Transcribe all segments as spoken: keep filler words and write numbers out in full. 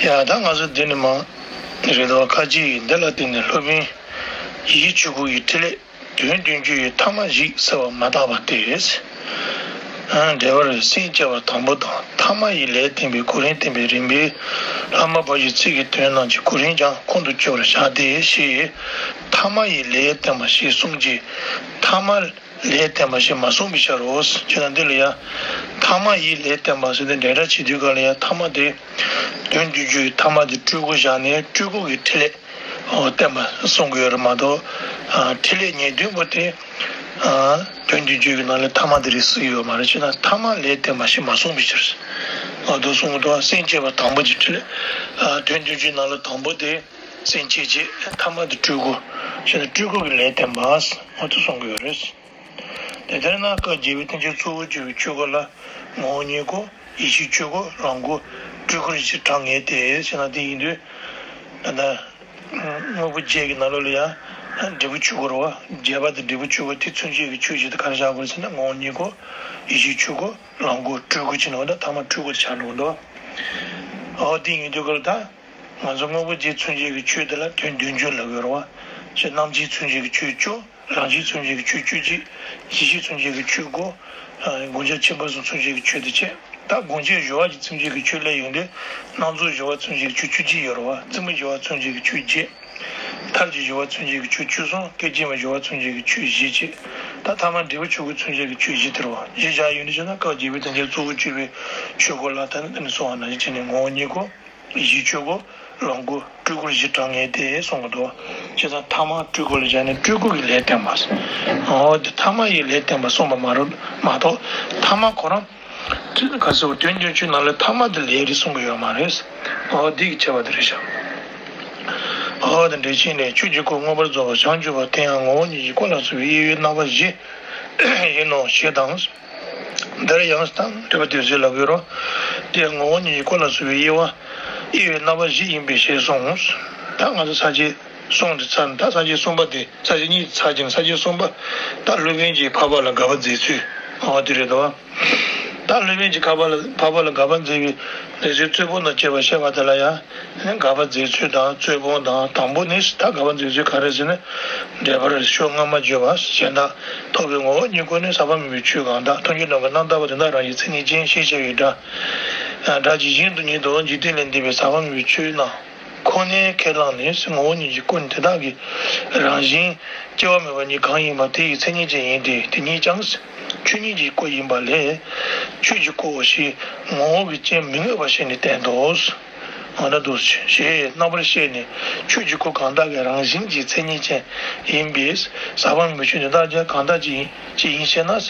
ཡ་ད་ང་ཚོ་འདི་ནི་མ་རེད་དོ། ཁ་ཅིག་འདི་ལ་བརྟེན་ནས་སློབ་དཔོན་ཡིད་བཞིན་ཆོས་སྐུ་ཡི་ཕྲིན་ལས་དོན་བདུན་ཅུ་ཡི་ཐ་མ་བཞི་ཟེར་བ་མ་དག་པ་སྟེ། འགྲེལ་པར་སེམས་བསྐྱེད་པ་དང་པོ་དང་ཐ་མ་ཡི་ལས་བསྟན་པའི་གོ་རིམ་བསྟན་པའི་རིམ་པས་བླ་མ་བར་གྱི་ཚིག་གི་དོན་རྣམས་ཀྱི་གོ་རིམ་ཀྱང་ཁོང་དུ་ཆུད་པར་བྱ་སྟེ་ཞེས། ཐ་མ་ཡི་ལས་བསྟན་པ་ཞེས་གསུངས་ཀྱི། ཐ་མ་ལས་བསྟན་པ་ཞེས་མ་གསུངས་པའི་ཕྱིར་རོ། ཅེ་ན་འདི་ལ་ཡང་ཐ་མ་ཡི་ལས་བསྟན་པ་ཟེར་ཏེ་འབྲེལ་སྒྲ་བྱེད་དུས་སྐབས་ལ་ཡང་ཐ་མ་དེ་དོན་བདུན་ཅུའི་ཐ་མ་དེ་སྤྲུལ་སྐུ་བཞག་ནས་སྤྲུལ་སྐུ་གི་ཕྲིན་ལས་བསྟན་པ་གསུང་གི་ཡོད་རེད་མ་གཏོགས། ཕྲིན་ལས་ཉེར་བདུན་པོ་དེ་དོན་བདུན་ཅུ་གི་ནང་ལས་ཐ་མ་དེ་རེད་ཟེར་གྱི་ཡོད་མ་རེད། ཅེ་ན་ཐ་མ་ལས་བསྟན་པ་ཞེས་མ་གསུངས་པའི་ཕྱིར། འོ་དེ་གསུང་གི་འདུག་སེམས་བསྐྱེད་པ་དང་པོ་གྱི་ཕྲིན་ལས་དོན་བདུན་ཅུའི་ནང་ལ་དང་པོ་དེ། སེམས་བསྐྱེད་བྱེད། ཐ་མ་དེ་སྤྲུལ་སྐུ། ཞེ་ན་སྤྲུལ་སྐུ་གི་ལས་བསྟན་པ། འོ་དེ་གསུང་གི་ཡོད་རེད། དེ་ལྟར་ན་སྐབས་རྗེས་པའི་བསྟན་བཅོས་གཙོ་བོར་གྱུར་པའི་ཆོས་སྐུ་ལ་ངོ་བོ་ཉིད་སྐུ། ཡེ་ཤེས་ཆོས་སྐུ། ལོངས་སྐུ། སྤྲུལ་སྐུར་བཞིར་གྲངས་ངེས་ཏེ་ཟེར་ན་དེ་ཡིན་དུས། ད་ལྟ་དངོས་པོ་བརྒྱད་ཀྱི་ནང་ལོགས་ལ་ཡང་འབྲས་བུ་ཆོས་སྐུ་རེད་བ། རྒྱས་པ་དེ་འབྲས་བུ་ཆོས་སྐུ་དེ་མཚོན་བྱེད་ཀྱི་ཆོས་བཞི་དེ་ག་རེ་བཞག་དགོས་རེད་ཟེར་ན་ངོ་བོ་ཉིད་སྐུ། ཡེ་ཤེས་ཆོས་སྐུ། ལོངས་སྐུ། སྤྲུལ་སྐུ་བྱས་ནས་འོ་ད་ཐ་མ་སྤྲུལ་སྐུ་དེ་ཆགས་འགྲོ་གི་འདུག་འོ་དེ་ཡིན་དུས་སྐབས་ལ་ད། ང་ཚོ་དངོས་པོ་བརྒྱད་མཚོན་བྱེད་ཀྱི་ཆོས་དེ་ལ་དོན་བདུན་ཅུ་ལབ་ཡོད་རེད་བ། ཞེས་རྣམ་བྱེད་མཚོན་བྱེད་ཀྱི་ཆོས་བཅུ། རང་བཞིན་མཚོན་བྱེད་ཀྱི་ཆོས་བཅུ་གཅིག་ཡེ་ཤེས་མཚོན་བྱེད་ཀྱི་ཆོས་དགུ། ཨ་བསྒོམ་བྱ་ཁྱད་པར་གསུམ་མཚོན་བྱེད་ཀྱི་ཆོས་དེ་བཅས། ད་བསྒོམ་བྱའི་སྦྱོར་བ་གྱི་མཚོན་བྱེད་ཀྱི་ཆོས་སླད་ཡོང་དུས་སྣང་ཚུལ་སྦྱོར་བ་མཚོན་བྱེད་ཀྱི་ཆོས་བཅུ་གཅིག་ཡོད་རེད་བ། རྩིས་མ་སྦྱོར་བ་མཚོན་བྱེད་ཀྱི་ཆོས་བརྒྱད། མཐར་གྱིས་སྦྱོར་བ་མཚོན་བྱེད་ཀྱི་ཆོས་བཅུ་གསུམ། སྐད་ཅིག་མ་སྦྱོར་བ་མཚོན་བྱེད་ཀྱི་ཆོས་བཞི་བཅས། ད་ཐ་མ་འབྲས་བུ་ཆོས་སྐུ་མཚོན་བྱེད་ཀྱི་ཆོས་བཞི་དེ་རེད་བ། བཞི་བཞག་ཡོང་དུས་བྱས་ན་སྐབས་རྗེས་པའི་བསྟན་བཅོས་གཙོ་བོར་གྱུར་པའི་ཆོས་སྐུ་ལ་ད་ནི་དེ་ནི་གསུངས་པ་ནང་བཞིན་བྱས་ནས་ངོ་བོ་ཉིད་སྐུ། ཡེ་ཤེས་ཆོས་སྐུ། ལོངས་སྐུ། སྤྲུལ་སྐུར་བཞིར་གྲངས་ངེས་ཏེ་གསུང་གི་འདུག་བྱས་ཙང་ཐ་མ་སྤྲུལ་སྐུ་ལ་བཞག་ནས་སྤྲུལ་སྐུ་གི་ལས་བསྟན་པ། འོ་དེ་ཐ་མ་ཡི་ལས་བསྟན་པ་གསུངས་པ་མ་རེད་མ་གཏོགས་ཐ་མ་ཁོ་རང་། ག་ཟེར་བ་དོན་བདུན་ཅུའི་ནང་ལ་ཐ་མ་དེ་ལས་རེད་གསུང་གི་ཡོད་མ་རེད། འོ་འདི་གི་ཁྱད་པར་དེ་རེད་ཤག་འོ་དེ་འགྲེལ་ཆེན་ལས་ཆོས་ཀྱི་སྐུ་མངོན་པར་རྫོགས་པར་བྱང་ཆུབ་པ་དེ་ཡང་ངོ་བོ་ཉིད་ཀྱི་སྐུ་ལ་སོགས་པའི་དབྱེ་བའི་རྣམ་པ་བཞི་ཡིན་ནོ་ཞེས་དང་། འདིར་ཡང་དང་འདོད་པ་དེ་ཚོས་ལབ་ཡོད་རོ། དེ་ངོ་བོ་ཉིད་ཀྱི་སྐུ་ལ་སོགས་པའི་དབྱེ་བ། དབྱེ་བའི་རྣམ་པ་བཞི་ཡིན་པས་ཞེས་གསུངས། ད་ང་ཚོ་ས་བཅད་གསུམ་དེ་ཚར་ད་ས་བཅད་གསུམ་པ་དེ་ས་བཅད་གཉིས་ཚར་ཅིང་ས་བཅད་གསུམ་པ། ད་སློབ་དཔོན་གྱིས་འཕགས་པ་ལ་དགག་པ་མཛད་ཚུལ་འོ་དེ་རེད་དོ། ད་སློབ་དཔོན་གྱིས་འཕགས་པ་ལ་འཕགས་པ་ལ་དགག་པ་མཛད་པའི་ལས་ཚུལ་རྩོད་པ་དང་བཅས་པ་བཤད་པ་དེ་ལ་ཡང་། དགག་པ་མཛད་ཚུལ་དང་རྩོད་སྤོང་དང་དང་པོ་ནི་ད་དགག་པ་མཛད་ཚུལ་ག་རེ་ཟེར་ན། འགྲེལ་པར་ཤོ་ལྔ་མ་བརྗོད་པ་གཞན་དག་རྟོགས་པའི་ངོ་བོ་ཉིད་སྐུ་ནི་ཟག་པ་མེད་པའི་ཆོས་གང་དག་ཐུན་གྱི་ནང་གི་རྣམ་དག་པ་དེ་དག་རང་བཞིན་མཚན་ཉིད་ཅན་ཞེས་བྱ་བའི་སྒྲ། སྒྲ་ཇི་བཞིན་དུ་ཉིད་དུ་འཇིག་རྟེན་ལས་འདས་པའི་ཟག་པ་མེད་པའི་ཆོས་རྣམས་ཁོ་ནའི་ཁས་བླངས་ནས་ངོ་བོ་ཉིད་ཀྱི་སྐུ་ནི་དེ་དག་གི་རང་བཞིན་སྐྱེ་བ་མེད་པ་ཉིད་གང་ཡིན་པ་དེ་ཡི་མཚན་ཉིད་ཅན་ཡིན་ཏེ་དེ་ཉིད་ཀྱང་ཆོས་ཉིད་ཀྱི་སྐུ་ཡིན་པ་ལས་ཆོས་ཀྱི་སྐུའོ་ཞེས་ངོ་བོ་གི་སྤྱན་མི་མངོན་པ་བྱས་ནས་བསྟན་ཏོ། འོ་ན་འདུག་ཞེས་རྣམ་པར་བཤད་ནས་ཆོས་ཀྱི་སྐུ་གང་དག་གི་རང་བཞིན་གྱི་མཚན་ཉིད་ཅན་ཡིན་པས་ཟག་པ་མེད་པའི་ཆོས་འདི་དག་ཀྱང་གང་དག་ཅིག་ཡིན་ཅི་ཡིན་ཞེ་ན། བྱང་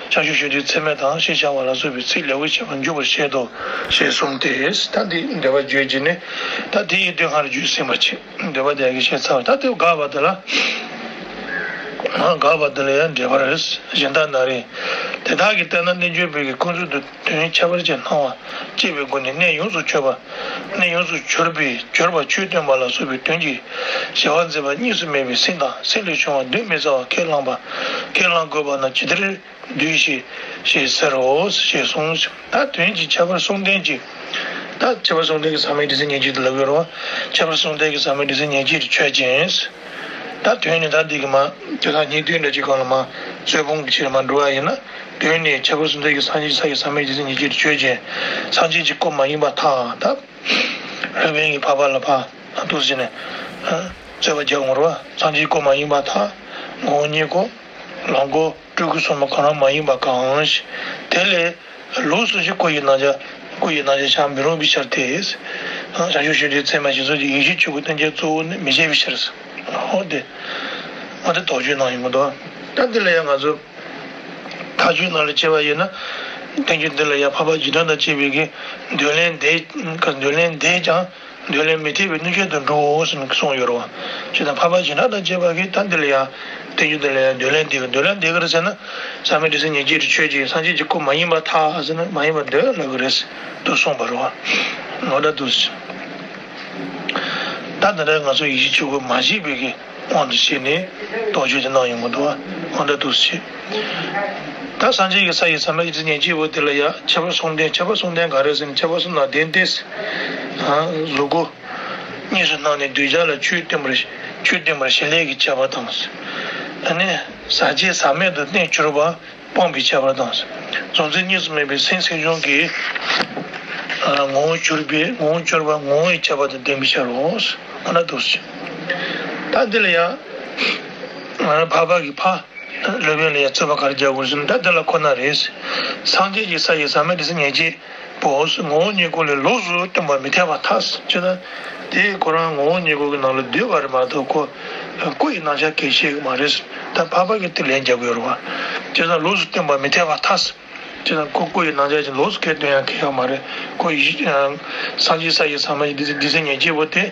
ཆུབ་ཤིང་རྟའི་ཚད་མ་དང་ཞེས་བྱ་བ་ལ་སོགས་པའི་ཚིག་ལེའུར་བཤད་པ་འཇུག་པར་བཤད་དོ་ཞེས་གསུངས་ཏེ། ད་འདི་འགྲེལ་པ་བརྗོད་ཀྱི་ནི་ད་དེ་ཡི་དོན་སྔར་བརྗོད་ཟིན་པ་ཆེ། འགྲེལ་པ་དེ་ཡང་བཤད་ཚར་བ་ད་དེ་དགག་པ་དེ་ལ། དགག་པ་དེ་ལ་ཡང་འགྲེལ་པ་རེད། གཞན་དག་ན་རེ། དེ་དག་གིས་བལྟས་ན་རྣལ་འབྱོར་པའི་ཀུན་རྫོབ་ཏུ་དོན་ཁྱད་པར་ཅན་སྣང་བ་སྐྱེ་བའི་སྒོ་ནས་གནས་ཡོངས་སུ་གྱུར་པ། གནས་ཡོངས་སུ་གྱུར་པའི་གྱུར་པ་ཆོས་སྟོན་པ་ལ་སོགས་པའི་དོན་གྱི་བྱ་བ་མཛད་པ་གཉིས་སུ་མེད་པའི་སེམས་དང་སེམས་ལས་བྱུང་བ་གདོན་མི་ཟ་བ་ཁས་བླངས་པ་ཁས་བླང་དགོས་པ་ན་ཇི་ལྟར་འདུས་ཞེས་ཞེས་ཟེར་རོ་ཞེས་གསུངས། ད་དོན་གྱི་ཁྱད་པར་གསུམ་ལྡན་གྱི། ད་ཁྱད་པར་གསུམ་ལྡན་གྱི་ཟག་མེད་སྒྲིབ་སེལ་ཉེར་གཅིག་ཏུ་ལབ་ཡོད་རོ། ཁྱད་པར་གསུམ་ལྡན་གྱི་ཟག་མེད་སྒྲིབ་སེལ་ཉེར་གཅིག་ཏུ་ཆོས་ཅན། ད་དོན་ནི་ད་འདི་གི་མ། དེ་དག་གཉིས་དོན་འདྲ་གཅིག་གང་ལ་མ། རྩོད་སྤོང་གི་ཕྱིར་མ་འགྲོ་བ་ཡིན་ན། དོན་ནི་ཁྱད་པར་གསུམ་ལྡན་གྱི་སངས་རྒྱས་ས་ཀྱི་ཟག་མེད་སྒྲིབ་སེལ་ཉེར་གཅིག་ཏུ་ཆོས་ཅན། སངས་རྒྱས་ཀྱི་སྐུ་མ་ཡིན་པར་ཐལ། ད། སློབ་དཔོན་གྱིས་འཕགས་པ་ལ་ཕར་འདུག་ཟེར་ནས། རྩོད་པ་རྒྱག་འོང་རོ། སངས་རྒྱས་སྐུ་མ་ཡིན་པར་ཐལ། ངོ་བོ་ཉིད་སྐུ། ལོངས་སྐུ། སྤྲུལ་སྐུ་གསུམ་པོ་གང་རུང་མ་ཡིན་པ་གང་ཞིག་དེ་ལས་ལོགས་སུ་ཞིག་སྐུ་ཡི་རྣམ་གཞག་སྐུ་ཡི་རྣམ་གཞག་བྱ་མི་རུང་བའི་ཕྱིར་ཏེ། བྱང་ཆུབ་ཤིང་རྟའི་ཚད་མ་ཞེས་སོགས་ཀྱི་ཡེ་ཤེས་ཆོས་སྐུ་བསྟན་བྱའི་གཙོ་བོ་ནི་མི་བྱེད་པའི་ཕྱིར། འོ་དེ། འོ་དེ་དོགས་གཅོད་གནང་ཡོང་གི་འདུག་ད་འདི་ལ་ཡང་ང་ཚོ་མཐའ་དཔྱོད་ནང་ལ་དཔྱད་པ་ཡིན་ན། བསྟན་བཅོས་འདི་ལ་ཡང་འཕགས་པ་འཇིགས་བྲལ་དང་བཅས་པའི་གི་འདོད་ལན་འདས། འདོད་ལན་འདས་ཀྱང་། འདོད་ལན་མི་འཐད་པའི་གནོད་བྱེད་དུ་འགྲོའོ་ཟེར་ནས་གསུངས་ཡོད་རེད་བ། ཇི་ལྟར་འཕགས་པ་སྦྱིན་བདག་དང་བཅས་པ་གིས་ད་འདི་ལ་ཡང་བསྟན་བཅོས་འདི་ལ་ཡང་འདོད་ལན་འདི་གི་འདོད་ལན་འདི་ག་རེ་ཟེར་ན། ཟག་མེད་སྒྲིབ་སེལ་ཉེར་གཅིག་ཏུ་ཆོས་ཅན། སངས་རྒྱས་ཀྱི་སྐུ་མ་ཡིན་པར་ཐལ་ཟེར་ན་མ་ཡིན་པར་འདོད་ལབ་གི་རེད་དུ་གསུངས་པ་རེད་བ། འོ་ད་དུ། ད་འདི་འདྲ་ང་ཚོ་ཡེ་ཤེས་ཆོས་སྐུ་མ་བཞེད་པའི་གི་དབང་དུ་བྱས་ནས་དོགས་གཅོད་དེ་གནང་ཡོང་གི་འདུག་བ། འོ་ད་དུ་བྱེད། ད་སངས་རྒྱས་ཀྱི་ས་ཡི་ཟག་མེད་ཀྱི་ཉེར་གཅིག་པོ་དེ་ལ་ཡང་ཁྱད་པར་གསུམ་ལྡན། ཁྱད་པར་གསུམ་ལྡན་ག་རེ་ཟེར་ན། ཁྱད་པར་གསུམ་ལྡན་དེ་སྟེ། གཟུགས་སྐུ་གཉིས་སུ་སྣང་ནས་གདུལ་བྱ་ལ་ཆོས་སྟོན་པར་ཆོས་སྟོན་པར་བྱེད་ལས་ཀྱི་ཁྱད་པར་དང་། ཨ་ནི་ཟག་བཅས་ཟག་མེད་དུ་གནས་གྱུར་པ་སྤངས་པའི་ཁྱད་པར་དང་། གཟུང་འཛིན་གཉིས་སུ་མེད་པའི་སེམས་སེམས་བྱུང་གི་ངོ་བོ་གྱུར་པའི་ངོ་བོ་གྱུར་པ་ངོ་བོ་ཡི་ཁྱད་པར་དང་ལྡན་པའི་ཕྱིར་རོ། ཨ་ན་འདུག་ཟེར། ད་འདི་ལ་ཡང་འཕགས་པ་གི་ཕ་སློབ་དཔོན་ལ་ཡང་རྩོད་པ་ག་རེ་རྒྱག་དགོས་ཟེར་ན། ད་འདི་ལ་ཁོ་ན་རེད། སངས་རྒྱས་ཀྱི་ས་ཡི་ཟག་མེད་དེ་ཚེ་ཉེར་གཅིག་པོ་ངོ་བོ་ཉིད་སྐུ་ལས་ལོགས་སུ་སྟོན་པ་མི་འཐད་པར་ཐལ། ཅེ་ན། དེ་ཁོ་རང་ངོ་བོ་ཉིད་སྐུ་གི་ནང་ལ་སྡོད་པ་རེད་མ་གཏོགས་ཁོ་སྐུ་ཡི་རྣམ་གཞག་གང་ཡང་བཤད་ཀྱི་མ་རེད། ད་འཕགས་པ་གིས་དེ་ལན་རྒྱག་གི་ཡོད་རེད་བ། ཅེ་ན་ལོགས་སུ་སྟོན་པ་མི་འཐད་པར་ཐལ། ཅེ་ན་ཁོ་སྐུ་ཡི་རྣམ་གཞག་ཅིག་ལོགས་སུ་སྐད་སྟོན་ཡང་གང་ཡང་མ་རེད། ཁོ་ཡི་སངས་རྒྱས་ས་ཡི་ཟག་མེད་དེ་ཚེ་ཉེར་གཅིག་པོ་དེ་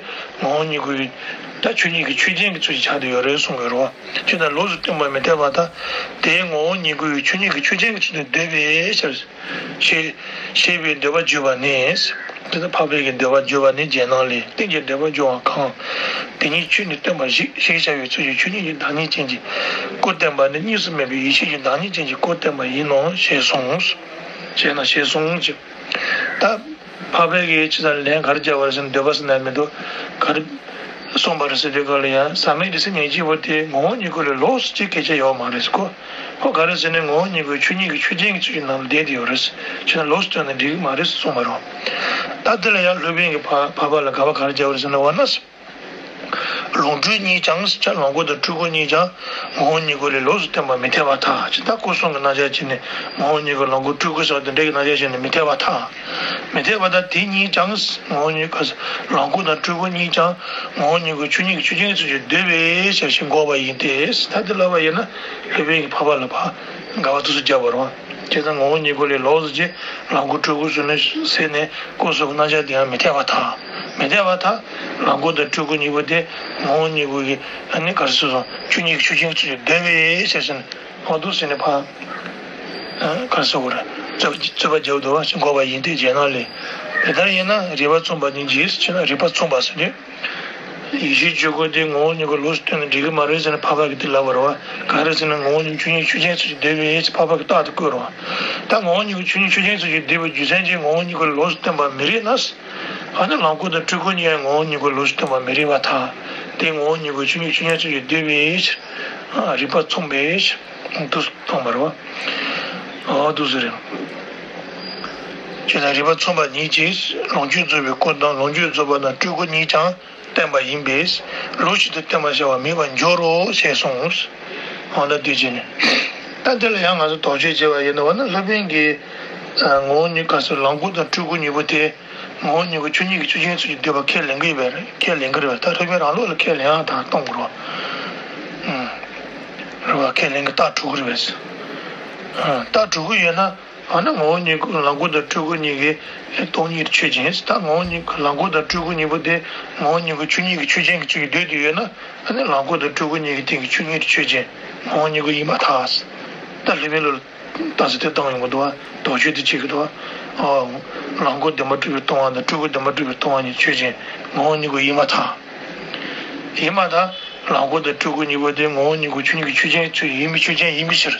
ངོ་བོ་ཉིད་སྐུ་ཡི་ད་ཆོས་ཉིད་ཀྱི་ཆོས་ཅན་གྱི་ཚུལ་གྱིས་ཆགས་བསྡད་ཡོད་རེད་གསུང་གི་ཡོད་རེད་བ། ཅེ་ན་ལོགས་སུ་སྟོན་པ་མི་འཐད་པར་ཐལ། དེའི་ངོ་བོ་ཉིད་སྐུ་ཡི་ཆོས་ཉིད་ཀྱི་ཆོས་ཅན་གྱི་ཚུལ་དུ་འདོད་པའི་ཕྱིར། ཞེས་ཞེས་པའི་འདོད་པ་བརྗོད་པ་ནི། དེ་ལྟར་འཕགས་པའི་གི་འདོད་པ་བརྗོད་པ་ནི་རྗེས་གནང་ལས། རྟེན་ཅིང་འབྲེལ་པར་སྦྱོར་བ་གང་། དེ་ཉིད་ཆོས་ནི་སྟོན་པ་ཞིག་ཞེས་བྱ་བའི་ཚུལ་གྱིས་ཆོས་ཉིད་ཀྱི་བདག་ཉིད་ཅན་གྱི་སྐུ་བསྟན་པ་ནི་གཉིས་སུ་མེད་པའི་ཡེ་ཤེས་ཀྱི་བདག་ཉིད་ཅན་གྱི་སྐུ་བསྟན་པ་ཡིན་ནོ་ཞེས་གསུངས། ཞེས་ན་ཞེས་གསུངས་ཀྱི། ད་འཕགས་པའི་གི་ཅི་ལྟར་ལན་ག་རེ་བརྒྱབ་པ་རེད་ཟེར་ན། འདོད་པ་ཟེར་ན་མི་འདུག་ག་རེ་གསུངས་པ་རེད་ཟེར་དུས་སྐབས་ལ་ཡང་ཟག་མེད་དེ་ཚེ་ཉེར་གཅིག་པོ་དེ་ངོ་བོ་ཉིད་སྐུ་ལས་ལོགས་སུ་ཅིག་སྐད་ཆ་ཡོད་མ་རེད་ཟེར་གོ། ཁོ་ག་རེ་ཟེར་ན་ངོ་བོ་ཉིད་སྐུ་ཆོས་ཉིད་ཀྱི་ཆོས་ཅན་གྱི་ཚུལ་གྱི་ནང་ལ་བསྡད་དེ་ཡོད་རེད། ཆོས་ནང་ལོགས་སུ་སྟོན་ན་འགྲིག་གི་མ་རེད་ཟེར་གསུངས་པ་རེད། ད་དེ་ལ་ཡང་སློབ་དཔོན་གྱི་འཕགས་པ་ལ་དགག་པ་ག་རེ་བརྒྱབ་པ་རེད་ཟེར་ན། འོ་ན། ལོངས་སྤྲུལ་གཉིས་ཀྱང་ཟེར། ལོངས་སྐུ་དང་སྤྲུལ་སྐུ་གཉིས་ཀྱང་ངོ་བོ་ཉིད་སྐུ་ལས་ལོགས་སུ་སྟོན་པ་མི་འཐད་པར་ཐལ། ཅེ་ད་སྐུ་གསུམ་གྱི་རྣམ་གཞག་བྱས་ནས་ངོ་བོ་ཉིད་སྐུ་ལོངས་སྐུ་སྤྲུལ་སྐུ་སོགས་དེ་འདྲ་གི་རྣམ་གཞག་བྱས་ནས་མི་འཐད་པར་ཐལ། མི་འཐད་པར་ཐལ། དེ་གཉིས་ཀྱང་ངོ་བོ་ཉིད་སྐུ། ལོངས་སྐུ་དང་སྤྲུལ་སྐུ་གཉིས་ཀྱང་ངོ་བོ་ཉིད་སྐུ་ཆོས་ཉིད་ཀྱི་ཆོས་ཅན་གྱི་ཚུལ་གྱིས་འདོད་པའི་ཕྱིར་ཞེས་འགོག་པ་ཡིན་ཏེ། ད་དེ་ལབ་པ་ཡིན་ན་སློབ་དཔོན་གྱི་འཕགས་པ་ལ་ཕར་དགག་པ་དེ་ཚོ་བརྒྱབ་པ་རེད་བ། བྱས་ཙང་ངོ་བོ་ཉིད་སྐུ་ལས་ལོགས་སུ་ཅིག་ལོངས་སྐུ་སྤྲུལ་སྐུ་ཟེར་ནས་ཟེར་ནས་སྐུ་གསུམ་གྱི་རྣམ་གཞག་དེ་ཡང་མི་འཐད་པར་ཐལ། མི་འཐད་པར་ཐལ། ལོངས་སྐུ་དང་སྤྲུལ་སྐུ་གཉིས་པོ་དེ་ངོ་བོ་ཉིད་སྐུ་གི་ཨ་ནི་ག་རེ་ཟེར་སོང་། ཆོས་ཉིད་ཀྱི་ཆོས་ཅན་གྱི་ཚུལ་གྱིས་འདོད་པའི་ཕྱིར་ཟེར་ནས། འོ་འདུག་ཟེར་ནས་ཕར་ཨ་ག་རེ་ཟེར་དགོས་རེད། རྩོད་རྩོད་པ་རྒྱག་འདུག་བ་ཞེས་འགོག་པ་ཡིན་ཏེ། རྗེས་གནང་ལས། དེ་ལྟར་ཡིན་ན་རིགས་པ་མཚུངས་པ་ནི་ཇི་ཞེ་ན། རིགས་པ་མཚུངས་པ་ཟེར་དུས། ཡེ་ཤེས་ཆོས་སྐུ་དེ་ངོ་བོ་ཉིད་སྐུ་ལོགས་སུ་སྟོན་ན་འགྲིག་གི་མ་རེད་ཟེར་ནས་འཕགས་པ་གིས་དེ་ལབ་པ་རེད་བ། ག་རེ་ཟེར་ན་ངོ་བོ་ཉིད་ཆོས་ཉིད་ཆོས་ཅན་ཚུལ་གྱིས་འདོད་པའི་ཕྱིར་འཕགས་པ་གིས་རྟགས་དེ་བཀོད་རེད་བ། ད་ངོ་བོ་ཉིད་སྐུ་ཆོས་ཉིད་ཆོས་ཅན་ཚུལ་གྱིས་འདོད་པའི་རྒྱུ་མཚན་གྱིས་ངོ་བོ་ཉིད་སྐུ་ལོགས་སུ་སྟོན་པ་མི་རིགས་ན། ཨ་ནི་ལོངས་སྐུ་དང་སྤྲུལ་སྐུ་གཉིས་ཡང་ངོ་བོ་ཉིད་སྐུ་ལོགས་སུ་སྟོན་པ་མི་རིགས་པར་ཐལ། དེ་ངོ་བོ་ཉིད་སྐུ་ཆོས་ཉིད་ཆོས་ཅན་ཚུལ་གྱིས་འདོད་པའི་ཕྱིར། ཨ་རིགས་པ་མཚུངས་པའི་ཕྱིར། འདུག་སྟོན་པ་རེད་བ། འོ་འདུག་ཟེར་རེད། ཅེ་ན་རིགས་པ་མཚུངས་པ་ཉིད་ཀྱིས་ལོངས་སྤྱོད་རྫོགས་པའི་སྐུ་དང་ལོངས་སྤྱོད་རྫོགས་པ་དང་སྤྲུལ་སྐུ་གཉིས་ཀྱང་བསྟན་པ་ཡིན་པས་ལོགས་ཤིག་ཏུ་བསྟན་པར་བྱ་བ་མེད་པར་འགྱུར་རོ་ཞེས་གསུངས། འོ་ན་དེ་བྱས་ནས། ད་འདི་ལ་ཡང་ང་ཚོ་དོགས་གཅོད་བྱས་པ་ཡིན་ན། འོ་ན་སློབ་དཔོན་གྱིས་ངོ་བོ་ཉིད་ག་ཟེར་ལོངས་སྐུ་དང་སྤྲུལ་སྐུ་གཉིས་པོ་དེ་ངོ་བོ་ཉིད་སྐུ་ཆོས་ཉིད་ཀྱི་ཆོས་ཅན་ཚུལ་གྱིས་འདོད་པ་ཁས་ལེན་གྱི་ཡོད་པས་རེད། ཁས་ལེན་གྱི་རེད་པས། ད་སློབ་དཔོན་རང་ལུགས་ལ་ཁས་ལེན་ཡག་ད་གཏོང་དགོས་རེད་བ། རེད་བ། ཁས་ལེན་གྱི་རྟགས་གྲུབ་ཀྱི་རེད་པས། རྟགས་གྲུབ་ཀྱི་ཡོད་ན། འོ་ན་ངོ་བོ་ཉིད་སྐུ་ལོངས་སྐུ་དང་སྤྲུལ་སྐུ་གཉིས་ཀྱི་སྟོང་ཉིད་ཆོས་ཅན། ད་ངོ་བོ་ཉིད་ལོངས་སྐུ་དང་སྤྲུལ་སྐུ་གཉིས་པོ་དེ་ངོ་བོ་ཉིད་སྐུ་ཆོས་ཉིད་ཀྱི་ཆོས་ཅན་གྱི་ཚུལ་གྱིས་འདོད་དེ་ཡོད་ན། ཨ་ནི་ལོངས་སྐུ་དང་སྤྲུལ་སྐུ་གཉིས་ཀྱི་སྟེང་གི་ཆོས་ཉིད་ཆོས་ཅན་ངོ་བོ་ཉིད་སྐུ་ཡིན་པར་ཐལ། ད་སློབ་དཔོན་ལ་རྟགས་གསལ་དེ་བཏང་ཡོང་གི་འདུག་བ། དོགས་གཅོད་དེ་བྱེད་ཀྱི་འདུག་བ། ཨོ། ལོངས་སྐུ་བདེན་པར་གྲུབ་པའི་སྟོང་པ་དང་སྤྲུལ་སྐུ་བདེན་པར་གྲུབ་པའི་སྟོང་པ་གཉིས་ཆོས་ཅན་ངོ་བོ་ཉིད་སྐུ་ཡིན་པར་ཐལ། ཡིན་པར་ཐལ། ལོངས་སྐུ་དང་སྤྲུལ་སྐུ་གཉིས་པོ་དེ་ངོ་བོ་ཉིད་སྐུ་ཆོས་ཉིད་ཀྱི་ཆོས་ཅན་ཚུལ་ཡིན་པའི་ཆོས་ཅན་ཡིན་པའི་ཕྱིར།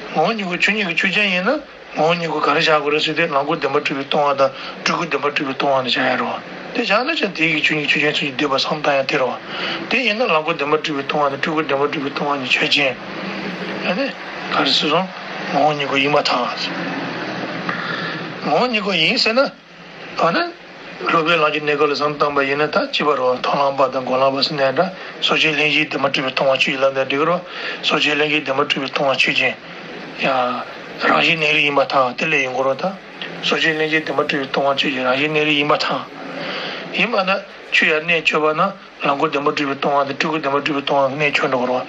ངོ་བོ་ཉིད་སྐུ་ཆོས་ཉིད་ཀྱི་ཆོས་ཅན་ཡིན་ན། ངོ་བོ་ཉིད་སྐུ་ག་རེ་བཞག་དགོས་རེད་ཟེར་དུས་ལོངས་སྐུ་བདེན་པར་གྲུབ་པའི་སྟོང་པ་དང་སྤྲུལ་སྐུ་བདེན་པར་གྲུབ་པའི་སྟོང་པ་ནི་བཞག་ཡ་རེད་བ། དེ་བཞག་ན་ཅང་དེ་ཡི་ཆོས་ཉིད་ཆོས་ཅན་ཚུལ་གྱིས་འདོད་པ་བསམ་བཏང་ཡ་དེ་རེད་བ། དེ་ཡིན་ན་ལོངས་སྐུ་བདེན་པར་གྲུབ་པའི་སྟོང་པ་དང་སྤྲུལ་སྐུ་བདེན་པར་གྲུབ་པའི་སྟོང་པ་ནི་ཆོས་ཅན། ཨ་ནི། ག་རེ་ཟེར་སོང་། ངོ་བོ་ཉིད་སྐུ་ཡིན་པར་ཐལ། ངོ་བོ་ཉིད་སྐུ་ཡིན་ཟེར་ན། ཨ་ནི། སློབ་དཔོན་ལམ་གྱི་གནས་སྐབས་ལ་བསམ་བཏང་པ་ཡིན་ན་ད་གཅིག་པ་རེད་བ། མཐོང་ལམ་པ་དང་སྒོམ་ལམ་པ་ཟེར་ནའི་འདྲ། སོ་སྐྱེ་ལྷན་སྐྱེས་བདེན་པར་གྲུབ་པའི་སྟོང་པ་ཆོས་ཅན་ལབ་ན་འགྲིག་གི་རེད་བ། སོ་སྐྱེ་ལྷན་སྐྱེས་བདེན་པར་གྲུབ་པའི་སྟོང་པ་ཆོས་ཅན། ཡ། རང་བཞིན་གནས་རིགས་ཡིན་པར་ཐལ། དེ་ལས་ཡིན་དགོས་རེད་ད། སོ་སྐྱེ་ལྷན་སྐྱེས་བདེན་པར་གྲུབ་པའི་སྟོང་པ་ཆོས་ཅན་རང་བཞིན་གནས་རིགས་ཡིན་པར་ཐལ། ཡིན་པ་ན་ཆོས་ཡར་གནས་ཆོད་པ་ན་ལོངས་སྐུ་བདེན་པར་གྲུབ་པའི་སྟོང་པ་དང་སྤྲུལ་སྐུ་བདེན་པར་གྲུབ་པའི་སྟོང་པ་གནས་ཆོད་འགྲོ་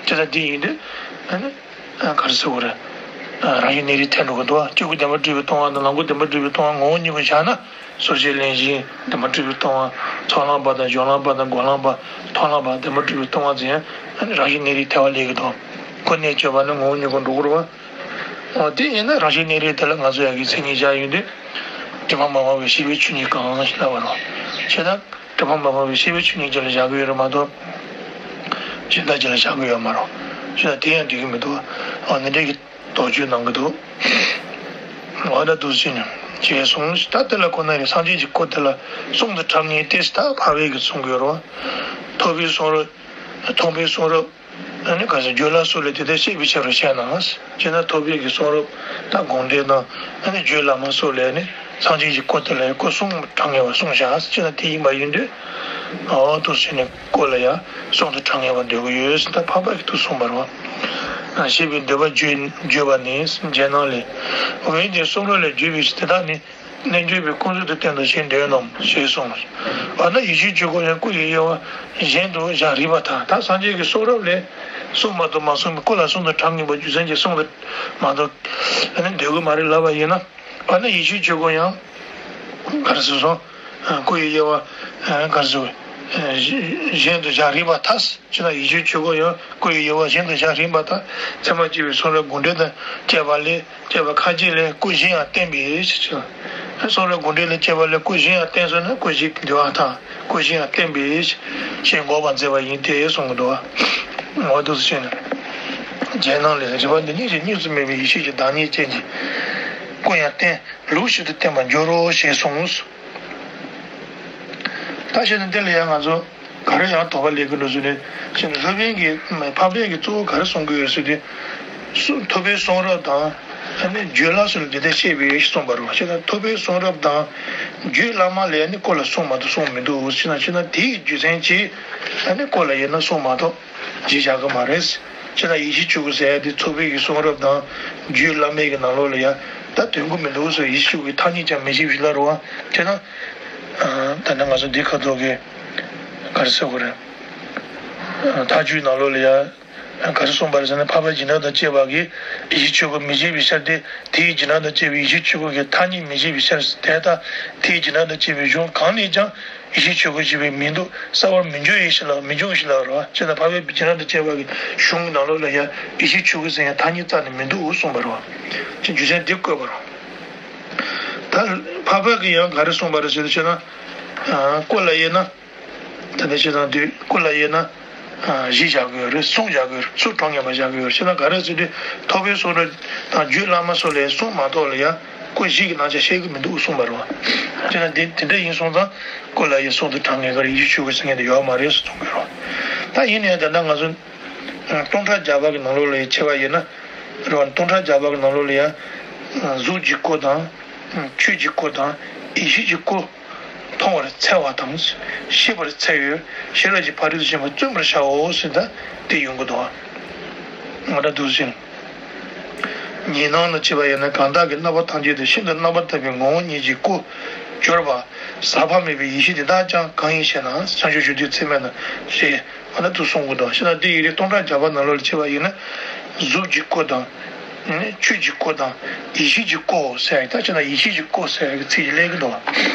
གི་རེད་བ། དེ་ལྟར་དེ་ཡིན་དུས། ཨ་ནི། ཨ། ག་རེ་ཟེར་དགོས་རེད། ཨ། རང་བཞིན་གནས་རིགས་ཐལ་འགྲོ་གི་འདུག་བ། སྤྲུལ་སྐུ་བདེན་པར་གྲུབ་པའི་སྟོང་པ་དང་ལོངས་སྐུ་བདེན་པར་གྲུབ་པའི་སྟོང་པ་ངོ་བོ་ཉིད་སྐུ་བཞག་ན། སོ་སྐྱེ་ལྷན་སྐྱེས་བདེན་པར་གྲུབ་པའི་སྟོང་པ། མཐོང་ལམ་པ་དང་སྒོམ་ལམ་པ་དང་སྒོམ་ལམ་པ། མཐོང་ལམ་པ་བདེན་པར་གྲུབ་པའི་སྟོང་པ་ཟེར་ཡང་། ཨ་ནི་རང་བཞིན་གནས་རིགས་ཐལ་བ་སླེབས་ཀྱི་འདུག་ཁོ་གནས་ཆོད་པ་ནི་ངོ་བོ་ཉིད་སྐུ་འགྲོ་གི་རེད་བ། འོ། དེ་ཡིན་ན་རང་བཞིན་གནས་རིགས་དེ་ལ་ང་ཚོ་ཡ་གི་མཚན་ཉིད་བཞག་ཡོང་དུས། སྒྲིབ་པ་མ་སྤངས་པའི་ཤེས་པའི་ཆོས་ཉིད་གང་ཞེས་ལབ་པ་རེད། བྱས་ཙང་སྒྲིབ་པ་མ་སྤངས་པའི་ཤེས་པའི་ཆོས་ཉིད་ཅིག་ལ་བཞག་གི་ཡོད་རེད་མ་གཏོགས། གཞན་དག་ཅིག་ལ་བཞག་གི་ཡོད་མ་རེད། བྱས་ཙང་དེ་ཡང་འགྲིག་གི་མི་འདུག་འོ། འདི་འདྲའི་གི་ དོགས་གཅོད་གནང་གི་འདུག་འོ་ད་འདུག་ཟེར་ནས་བྱས་སོང་། ད་དེ་ལ་ཁོ་ན་རེ་སངས་རྒྱས་ཀྱི་སྐུ་དེ་ལ་གསུང་དུ་དྲང་ངེས་ཏེ་ད་འཕགས་པའི་གི་གསུང་གི་རོ། ཐོབ་པའི་གསུང་རབ། མཐོང་པའི་གསུང་རབ། ཨ་ནི་ག་ཟེར་རྒྱུད་བླ་སོགས་ལས་དེ་ལྟར་བཤད་པའི་ཕྱིར་རོ་བཤད་ན། ཅེ་ན་ཐོབ་པའི་གི་གསུང་རབ་དང་དགོངས་འགྲེལ་དང་ཨ་ནི་རྒྱུད་བླ་མ་སོགས་ལས་ནི་སངས་རྒྱས་ཀྱི་སྐུ་དེ་ལ་ཡང་སྐུ་གསུང་དྲང་ངེས་པ་གསུངས་བཞག་ཅེ་ན་དེ་ཡིན་པ་ཡིན་དུས། འོ་འདུག་ཟེར་ནས་སྐུ་ལ་ཡང་གསུང་དུ་དྲང་ངེས་པ་འདོད་ཀྱི་ཡོད་ཟེར་ད་འཕགས་པ་གི་ཐུགས་གསུངས་པ་རེད་བ། ཞེས་པའི་འདོད་པ་བརྗོད་བརྗོད་པ་ནི་རྗེས་གནང་ལས། འོན་ཏེ་གསུང་རབ་ལས་བརྗོད་པའི་ཕྱིར་དེ་དག་ནི། རྣལ་འབྱོར་པའི་ཀུན་རྫོབ་ཏུ་བསྟན་ཏོ་ཞེས་འདོད་རྣམས་ཞེས་གསུངས། འོ་ན་ཡིད་བྱེད་ཆོས་སྐུ་ཡང་སྐུ་ཡི་དབྱེ་བ་གཞན་དུ་བཞག་རིགས་པར་ཐལ། ད་སངས་རྒྱས་ཀྱི་གསུང་རབ་ལས་གསུངས་མ་གཏོགས་མ་གསུངས་པའི་སྐུ་ལ་གསུང་དུ་དྲང་ངེས་པ་རྒྱུ་མཚན་གྱིས་གསུང་དུ་མ་གཏོགས་ཨ་ནི་འདོད་ཀྱི་མ་རེད་ལབ་པ་ཡིན་ན། འོ་ན་ཡིད་བྱེད་ཆོས་སྐུ་ཡང་ག་རེ་ཟེར་སོང་། སྐུ་ཡི་དབྱེ་བ་ག་རེ་ཟེར་གཞན་དུ་བཞག་རིགས་པར་ཐལ། ཅེ་ན་ཡིད་བྱེད་ཆོས་སྐུ་ཡང་སྐུ་ཡི་དབྱེ་བ་གཞན་དུ་བཞག་རིགས་པར་ཐལ། ཚད་མ་སྐྱེས་བུའི་གསུང་རབ་དགོངས་འགྲེལ་དང་བཅས་པ་ལས་བཅས་པ་ཁ་ཅིག་ལས་སྐུ་གཞན་ཡང་བསྟན་པའི་ཕྱིར། གསུང་རབ་དགོངས་འགྲེལ་ལས་བཅས་པ་ལས་སྐུ་གཞན་ཡང་བསྟན་སོང་ན་སྐུ་གཞན་གྱི་འདུལ་བ་དང་སྐུ་གཞན་ཡང་བསྟན་པའི་ཕྱིར་ཞེས་འགོག་པར་མཛད་པ་ཡིན་ཏེ་གསུང་གི་འདུག་འོ་འདུག་སེ་བྱས་ནས། རྗེས་གནང་ལས་རིགས་པ་འདི་གཉིས་ཀྱིས་གཉིས་སུ་མེད་པའི་ཡེ་ཤེས་ཀྱི་བདག་ཉིད་ཅན་གྱི་སྐུ་ཡང་བསྟན་ལུགས་ཤིག་ཏུ་བསྟན་པར་འགྱུར་རོ་ཞེས་གསུངས། ད་བྱས་ན་འདི་ལ་ཡང་ང་ཚོ་ག་རེ་ཡང་དོགས་པ་སླེབས་ཀྱི་འདུག་ཟེར་ནས་བྱས་ན་སློབ་དཔོན་གྱིས་འཕགས་པའི་གི་གཙོ་བོ་ག་རེ་གསུང་གི་ཡོད་ཟེར་དུས། གསུང་ཐོབ་པའི་གསུང་རབ་དང་ཨ་ནི་རྒྱུད་བླ་སོགས་ལ་འདི་ལྟར་བཤད་པའི་ཞེས་གསུངས་པ་རེད་བ། བྱས་ན་ཐོབ་པའི་གསུང་རབ་དང་རྒྱུད་བླ་མ་ལས་ནི་སྐུ་ལ་གསུང་མ་གཏོགས་གསུང་མི་འདུག་ཟེར་ན། བྱས་ན་དེའི་རྒྱུ་མཚན་གྱིས་ཨ་ནི་སྐུ་ལ་ཡིན་ན་གསུང་མ་གཏོགས་གཞི་བཞག་གི་མ་རེད། བྱས་ན་ཡེ་ཤེས་ཆོས་སྐུ་ཟེར་ཡ་དེ་ཐོབ་པའི་གི་གསུང་རབ་དང་རྒྱུད་བླ་མའི་གི་ནང་ལོགས་ལ་ཡ་ད་དོན་གོ་མི་འདུག་ཟེར། ཡེ་ཤེས་ཆོས་སྐུའི་ཐ་སྙད་ཀྱང་མི་བཞེད་པའི་ཕྱིར་ལ་རེད་བ། བྱས་ན་ད་ནི་ང་ཚོ་འདི་ཁ་ཐོག་གི་ག་རེ་ཟེར་དགོས་རེད། མཐའ་དཔྱོད་ནང་ལོགས་ལ་ཡ། ག་རེ་གསུངས་པ་རེད་ཟེར་ན། འཕགས་པ་རྗེས་འབྲང་དང་བཅས་པ་གིས་ཡེ་ཤེས་ཆོས་སྐུ་མི་བཞེད་པའི་ཕྱིར་ཏེ། དེའི་རྗེས་འབྲང་དང་བཅས་པའི་ཡེ་ཤེས་ཆོས་སྐུ་གི་ཐ་སྙད་མི་བཞེད་པའི་ཕྱིར། དེ་ལྟ་དེའི་རྗེས་འབྲང་དང་བཅས་པའི་གཞུང་གང་ནས་ཀྱང་ཡེ་ཤེས་ཆོས་སྐུ་ཞེས་པའི་མིང་འདོགས་གསལ་བར་མི་འཇོག་ཡེ་ཤེས་ལ་མི་འཇོག་ཡེ་ཤེས་ལ་རེད་བ། བྱས་ན་འཕགས་པའི་རྗེས་འབྲང་དང་བཅས་པ་གི་གཞུང་གི་ནང་ལོགས་ལ་ཡང་ཡེ་ཤེས་ཆོས་སྐུ་ཟེར་ཡང་ཐ་སྙད་རྩ་ནས་མི་འདུག་གསུངས་པ་རེད་བ། ཅེས་རྒྱུ་མཚན་འདི་བཀོད་པ་རེད། ད་འཕགས་པ་གིས་ཡང་ག་རེ་གསུངས་པ་རེད་ཟེར་དུས་བྱས་ན། སྐུ་ལ་དབྱེ་ན། ད་ལྟ་བྱས་ཙང་དུས་སྐུ་ལ་དབྱེ་ན། གཞི་བཞག་དགོས་རེད། གསུང་བཞག་དགོས་རེད། ཚུལ་དྲང་ངེས་པ་བཞག་དགོས་རེད། བྱས་ན་ག་རེ་ཟེར་དུས་ཐོབ་པའི་གསུང་རབ་དང་རྒྱུད་བླ་མ་སོགས་ལས་གསུང་མ་གཏོགས་ལ་ཡང་སྐུ་གཞི་གི་རྣམ་གཞག་བཤད་ཀྱི་མི་འདུག་གསུངས་པ་རེད་བ། བྱས་ན་དེ་དེ་འདྲ་ཡིན་སོང་ཙང་སྐུ་ལ་དབྱེ་གསུང་དུ་དྲང་ངེས་ཀྱི་ཡེ་ཤེས་ཆོས་སྐུ་ཟེར་མཁན་དེ་ཡོད་མ་རེད་ཟེར་གསུང་གི་རེད་བ། ད་ཡིན་ནའི་ད་ལྟ་ང་ཚོ་སྟོང་ཕྲག་བརྒྱ་པ་གི་ནང་ལོགས་ལ་ཡང་ཕྱེ་བ་ཡིན་ན། རེད་བ། སྟོང་ཕྲག་བརྒྱ་པ་གི་ནང་ལོགས་ལ་ཡང་གཟུགས་ཀྱི་སྐུ་དང་། ཆོས་ཀྱི་སྐུ་དང་ཡེ་ཤེས་ཀྱི་སྐུ། མཐོང་བར་འཚལ་བ་དང་། ཤེས་པར་འཚལ་ཡོད། ཤེས་རབ་ཀྱི་ཕ་རོལ་ཏུ་ཕྱིན་པ་བརྩོན་པར་བྱའོ་ཟེར་ད་དེ་ཡོང་གི་འདུག་བ། ང་འདྲ་འདུག་ཟེར། ཉི་སྣང་ལ་བྱེད་པ་ཡིན་ན། གང་དག་གི་རྣམ་པ་ཐམས་ཅད་དུ་ཤིན་ཏུ་རྣམ་པར་དག་པའི་ངོ་བོ་ཉིད་ཀྱི་སྐུར་གྱུར་པ་ཟག་པ་མེད་པའི་ཡེ་ཤེས་དེ་དག་ཀྱང་གང་ཡིན་ཞེ་ན། བྱང་ཆུབ་མཆོག་ཏུ་ཚད་མེད་ན་ཞེས། ཨ་ནི་དུ་གསུང་གི་འདུག་བྱས་ན་འདི་ཡི་རིགས་སྟོང་ཕྲག་བརྒྱ་པ་ནང་ལོགས་ལ་ཕྱེ་བ་ཡིན་ན། གཟུགས་ཀྱི་སྐུ་དང་། ཆོས་ཀྱི་སྐུ་དང་། ཡེ་ཤེས་ཀྱི་སྐུ་ཟེར་ཡག་ད་བྱས་ན་ཡེ་ཤེས་ཀྱི་སྐུ་ཟེར་ཡག་གི་ཚིག་ཅིག་སླེབས་ཀྱི་འདུག་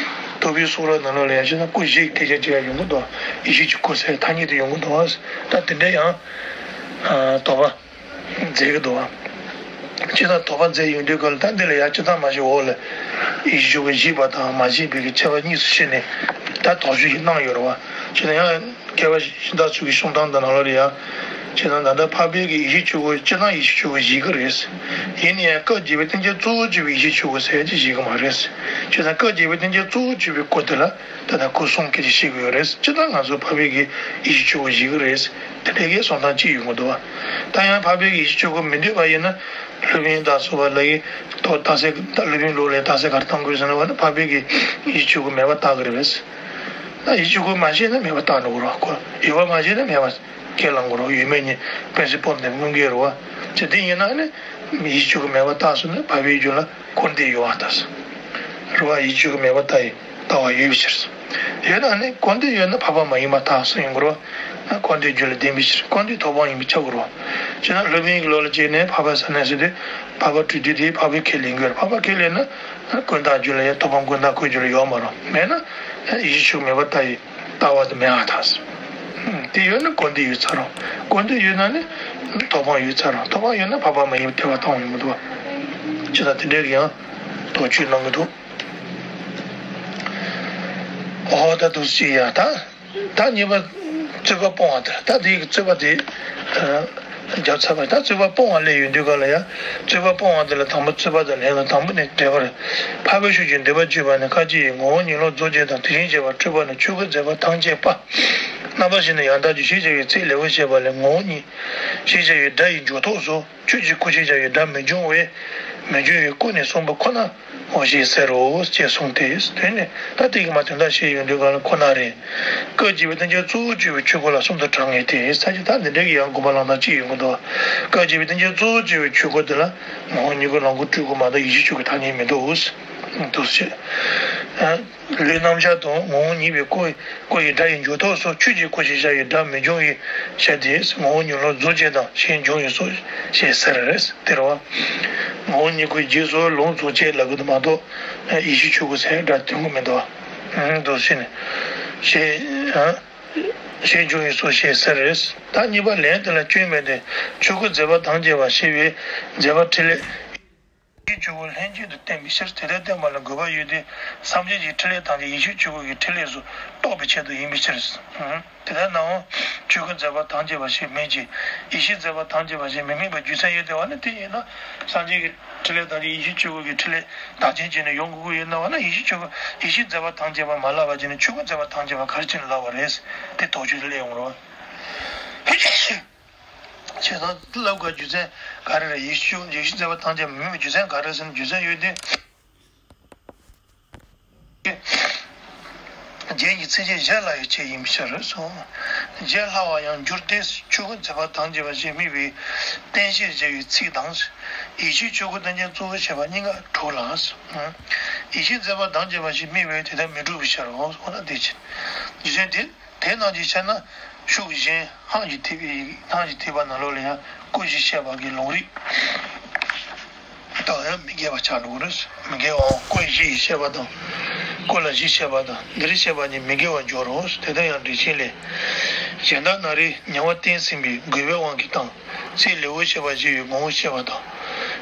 ཐོབ་པའི་གསུང་རབ་ནང་ལོགས་ལ་ཡང་བྱས་ན་སྐུ་བཞི་ཡི་སྐད་ཆ་ཅིག་ཡང་ཡོང་གི་འདུག་ཡེ་ཤེས་ཀྱི་སྐུ་ཟེར་ཐ་སྙད་དུ་ཡོང་གི་འདུག་ད་དེ་འདྲ་ཡང་། དོགས་པ། མཛད་ཀྱི་འདུག་བ། སྤྱིར་བཏང་དོགས་པ་མཛད་ཡོང་དུས་སྐབས་ལ་ད་འདི་ལ་ཡང་སྤྱིར་བཏང་མ་ཞིག་འོག་ལ་ཡེ་ཤེས་ཆོས་སྐུ་བཞེད་པ་དང་མ་བཞེད་པའི་གི་ཁྱད་པར་གཉིས་སུ་ཕྱེ་ནས་ད་དོགས་གཅོད་ཞིག་གནང་ཡོད་རེད་བ། སྤྱིར་བཏང་ཡང་མཁས་པ་གཞན་དག་ཚོ་གི་གསུང་སྟངས་དང་ནང་ལོགས་ལ་ཡང་། སྤྱིར་བཏང་ད་ལྟ་འཕགས་པའི་གི་ཡེ་ཤེས་ཆོས་སྐུ་སྤྱིར་བཏང་ཡེ་ཤེས་ཆོས་སྐུ་བཞེད་ཀྱི་རེད། ཡིན་ན་ཡང་སྐབས་འབྱེད་པའི་རྟེན་ཅན་གཙོ་བོར་གྱུར་པའི་ཡེ་ཤེས་ཆོས་སྐུ་ཟེར་ཡག་ཅིག་བཞེད་ཀྱི་མ་རེད། སྤྱིར་བཏང་སྐབས་འབྱེད་པའི་རྟེན་ཅན་གཙོ་བོར་གྱུར་པའི་སྐུ་དེ་ལ་ད་ལྟ་སྐུ་གསུང་སྐད་ཅིག་བཤད་ཀྱི་ཡོད་རེད། སྤྱིར་བཏང་ང་ཚོ་འཕགས་པའི་གི་ཡེ་ཤེས་ཆོས་སྐུ་བཞེད་ཀྱི་རེད། དེ་འདྲའི་གི་གསུང་སྟངས་གཅིག་ཡོང་གི་འདུག་བ། ད་ཡང་འཕགས་པའི་གི་ཡེ་ཤེས་ཆོས་སྐུ་མི་འདོད་པ་ཡིན་ན། སློབ་དཔོན་དང་སོགས་པ་ལ་ཡི་ཐོག་རྟགས་གསལ་ད་སློབ་དཔོན་ལུགས་ལ་རྟགས་གསལ་ག་རེ་བཏང་དགོས་ཟེར་ན། འཕགས་པའི་གི་ཡེ་ཤེས་ཆོས་སྐུ་མེད་པ་བཏགས་ཀྱི་རེད་པས། ད་ཡེ་ཤེས་ཆོས་སྐུ་མ་བཞེད་ན་མེད་པ་བཏགས་འགྲོ་གི་རེད་བ། ཁོ་ཡོད་པ་མ་བཞེད་ན་མེད་པ་ཁས་བླང་དགོས་རེད་བ། ཡོད་མེད་གཉིས་དཔེ་སྲིད་སྤོབས་ནས་མངོན་གྱི་རེད་བ། ཅེས་དེ་ཡིན་ན་ནི་ཡེ་ཤེས་ཆོས་སྐུ་མེད་པ་བཏགས་སོང་ན་འཕགས་པའི་རྒྱུད་ལ་སྐུར་འདེབས་ཡོད་པ་ལྟ་ས་རེད་བ། ཡེ་ཤེས་ཆོས་སྐུ་མེད་པ་བཏགས་ཡི། ལྟ་བ་ཡོད་པའི་ཕྱིར། ཡོད་ན་ནི་སྐུར་འདེབས་ཡོད་ན་འཕགས་པ་མ་ཡིན་པ་དག་གསུངས་ཡོང་གི་རེད་བ། སྐུར་འདེབས་རྒྱུད་ལ་ལྡན་པའི་ཕྱིར། སྐུར་འདེབས་ཐོབ་དབང་ཡིན་པས་ཁྱབ་དགོས་རེད་བ། བྱས་ན་སློབ་དཔོན་གྱི་ལུགས་ལ་བྱས་ནས་འཕགས་པ་ཟེར་ན་ཟེར་དུས་འཕགས་པ་གྲོལ་དུས་དེ་འཕགས་པས་ཁས་ལེན་དགོས་རེད། འཕགས་པ་ཁས་ལེན་ན་ཀུན་བརྟགས་རྒྱུད་ལ་ཡང་ཐོབ་དབང་ཀུན་བརྟགས་ཁོའི་རྒྱུད་ལ་ཡོད་མ་རེད། མེད་ན་ཡེ་ཤེས་ཆོས་མེད་པར་ལྟ་ཡི་ལྟ་བ་དེ་མེད་པ་དག་ས། དེ་ཡོད་ན་སྐུར་འདེབས་ཡོད་ཚར་རེད། སྐུར་འདེབས་ཡོད་ན་ནི་ཐོབ་དབང་ཡོད་ཚར་རེད། ཐོབ་དབང་ཡོད་ན་འཕགས་པ་མ་ཡིན་པ་ཐལ་བ་བཏང་བ་ཡོང་གི་འདུག་བ། ཅེས་དང་དེ་འདྲའི་ཡང་དོགས་གཅོད་གནང་གི་འདུག་འོ་ད་འདུག་སེ་ཡ་ད། ད་གཉིས་པ་རྩོད་པ་སྤོང་བ་དེ། ད་དེའི་རྩོད་པ་དེ། ཨ། བརྒྱབ་ཚར་བ། ད་རྩོད་པ་སྤོང་བ་སླེབས་ཡོང་དུས་ག་ལ་ཡང་རྩོད་པ་སྤོང་བ་དེ་ལ་དང་པོ་རྩོད་པ་དང་ལན་ལ་དང་པོ་ནས་འགྲེལ་པར། འཕགས་པའི་ཤུགས་ཀྱིས་འདོད་པ་གཅོད་པ་ནི། སྐབས་ཅིག་ཡིན། ངོ་བོ་ཉིད་ལོག་རྫོགས་བྱེད་དང་། དེ་བཞིན་གཤེགས་པ་འཁྲུལ་པ་ནི། ཆོས་སྐུར་མཛད་པ་ཐམས་ཅད་པ། རྣམ་པ་བཞི་ནི་ཡང་དག་བརྗོད། ཞེས་བྱ་བའི་ཚིག་ལེའུར་བཤད་པ་ལས། ངོ་བོ་ཉིད་ཞེས་བྱ་བའི་སྒྲ་ཡི་འཇུག་ཐོགས་སོ། ཆོས་ཀྱི་སྐུ་ཞེས་བྱ་བའི་སྒྲ་མི་འབྱུང་བས། མི་འབྱུང་བའི་སྐུ་ནི་གསུངས་པ་ཁོ་ནའོ་ཞེས་ཟེར་རོ། ཅེས་གསུངས་ཏེ། དེ་ནི་ད་དེ་གི་མ་དོན་དག་བཤད་ཡོང་དུས་ག་ལ་ཁོ་ན་རེད། སྐབས་འབྱེད་པའི་བསྟན་བྱ་གཙོ་བོར་གྱུར་པའི་ཆོས་སྐུ་ལ་གསུམ་དུ་གྲངས་ངེས་ཏེ། ས་ཅི་ད་འདི་འདྲའི་གི་ཡང་དགོངས་པ་ལག་བསྟར་ཅིག་ཡོང་གི་འདུག་སྐབས་འབྱེད་པའི་བསྟན་བྱ་གཙོ་བོར་གྱུར་པའི་ཆོས་སྐུ་དེ་ལ་ངོ་བོ་ཉིད་སྐུ་ལོངས་སྐུ་སྤྲུལ་སྐུ་མ་གཏོགས་ཡེ་ཤེས་ཆོས་སྐུའི་ཐ་སྙད་མི་འདུག་འདུག་ཟེར། ལུས་རྣམ་གཞག་དང་ངོ་བོ་ཉིད་པའི་སྐུ། སྐུ་ཡི་སྒྲ་ཡི་འཇུག་ཐོགས་སོ། ཆོས་ཀྱི་སྐུ་ཞེས་བྱ་བའི་སྒྲ་མི་འབྱུང་བའི་ཕྱིར་ཏེ། ངོ་བོ་ཉིད་ལོངས་རྫོགས་བྱེད་དང་། ཞེས་འབྱུང་བའི་སོ་ཞེས་ཟེར། དེ་རེད་བ། ངོ་བོ་ཉིད་སྐུའི་རྗེས་སུ་ལོངས་རྫོགས་བྱེད་ལབ་ཀྱི་འདུག་མ་གཏོགས་ཡེ་ཤེས་ཆོས་སྐུ་ཟེར་སྒྲ་དོན་གྱི་མི་འདུག་འདུག་ཟེར་ནས། ཞེས་ཞེས་འབྱུང་བའི་སོ་ཞེས་ཟེར། ད་གཉིས་པ་ལན་དེ་ལ་སྐྱོན་མེད་དེ། ཆོས་སྐུར་མཛད་པ་ཐམས་ཅད་པ་ཞེས་པའི་མཛད་པ་འཕྲིན་ལས། ཡེ་ཤེས་ཆོས་སྐུ་ལྷན་ཅིག་ཏུ་བསྟན་པའི་ཕྱིར། དེ་ལྟར་བསྟན་པ་ལ་དགོས་པ་ཡོད་དེ། སངས་རྒྱས་ཀྱི་ཕྲིན་ལས་ཐམས་ཅད་ཡེ་ཤེས་ཆོས་སྐུ་གི་ཕྲིན་ལས་སུ་རྟོགས་པའི་ཆེད་དུ་ཡིན་པའི་ཕྱིར། དེ་ལྟར་ནའང་ཆོས་སྐུར་མཛད་པ་ཐམས་ཅད་པ་ཞེས་མིན་གྱི། ཡེ་ཤེས་མཛད་པ་ཐམས་ཅད་པ་ཞེས་མི་དམིགས་པའི་རྒྱུ་མཚན་ཡོད་དེ། འོ་ན་དེ་ཡིན་ན་སངས་རྒྱས་ཀྱི་ཕྲིན་ལས་ཐམས་ཅད་ཡེ་ཤེས་ཆོས་སྐུ་གི་ཕྲིན་ལས་བདག་རྐྱེན་བྱས་ནས་ཡོང་དགོས་ཀྱི་ཡོད་ན། འོ་ན་ཡེ་ཤེས་ཆོས་སྐུ་ཡེ་ཤེས་མཛད་པ་ཐམས་ཅད་པ་མ་ལབ་པ་བྱས་ནས་ཆོས་སྐུར་མཛད་པ་ཐམས་ཅད་པ་ག་རེ་བྱས་ནས་ལབ་པ་རེད། དེ་དོགས་གཅོད་དེ་སླེབས་ཡོང་རོགས། བྱས་ཙང་དེ་ལབ་དགོས་རྒྱུ་མཚན་ག་རེ་རེད། ཡེ་ཤེས་ཆོས་ཡེ་ཤེས་མཛད་པ་ཐམས་ཅད་མིན་པའི་རྒྱུ་མཚན་ག་རེ་ཟེར་ན། རྒྱུ་མཚན་ཡོད་དེ། རྒྱན་གྱི་ཚིགས་བཅད་བཞི་ལ་ཡང་ཆེད་ཡིན་པའི་ཕྱིར་སོ། བརྗོད་སླ་བར་ཡང་འགྱུར་ཏེ། ཆོས་སྐུར་མཛད་པ་ཐམས་ཅད་པ་ཞེས་དམིགས་པའི་རྟེན་བཤད་བྱ་བའི་ཚིག་དང་། ཡེ་ཤེས་ཆོས་སྐུ་བསྟན་བྱ་གཙོ་བོར་བཤད་པ་གཉིས་ཀ་གྲུབ་ལ། ཡེ་ཤེས་མཛད་པ་ཐམས་ཅད་པ་ཞེས་དམིགས་པས་དེ་ལྟར་མི་འགྲུབ་པའི་ཕྱིར་རོ། འོ་ན་དེ་ཕྱིར། རྒྱུ་མཚན་དེ། དེ་རྣམས་ཀྱི་ཕྱིར་ན་ཤུགས་གཞན་སྔགས་ཀྱི་ཐེག་པའི་སྔགས་ཀྱི་ཐེག་པ་ནང་ལོགས་ལ་ཡང་སྐུ་བཞི་བཤད་པ་གི་ལུང་རིགས་དང་ཡང་མི་འགལ་བ་ཆགས་འགྲོ་གི་རེད། མི་འགལ་བའམ་སྐུ་བཞི་ཡི་བཤད་པ་དང་། སྐུ་ལ་བཞི་བཤད་པ་དང་འདིར་བཤད་པ་གཉིས་མི་འགལ་བར་འགྱུར་རོ། དེ་ལྟར་ཡང་འགྲེལ་ཆེན་ལས། གཞན་དག་ན་རེ་ཉེ་བར་བསྟན་ཟིན་པའི་དགོས་པའི་དབང་གིས་དང་། ཚིག་ལེའུར་བཤད་པ་བཞི་ཡི་ངོ་བོ་བཤད་པ་དང་།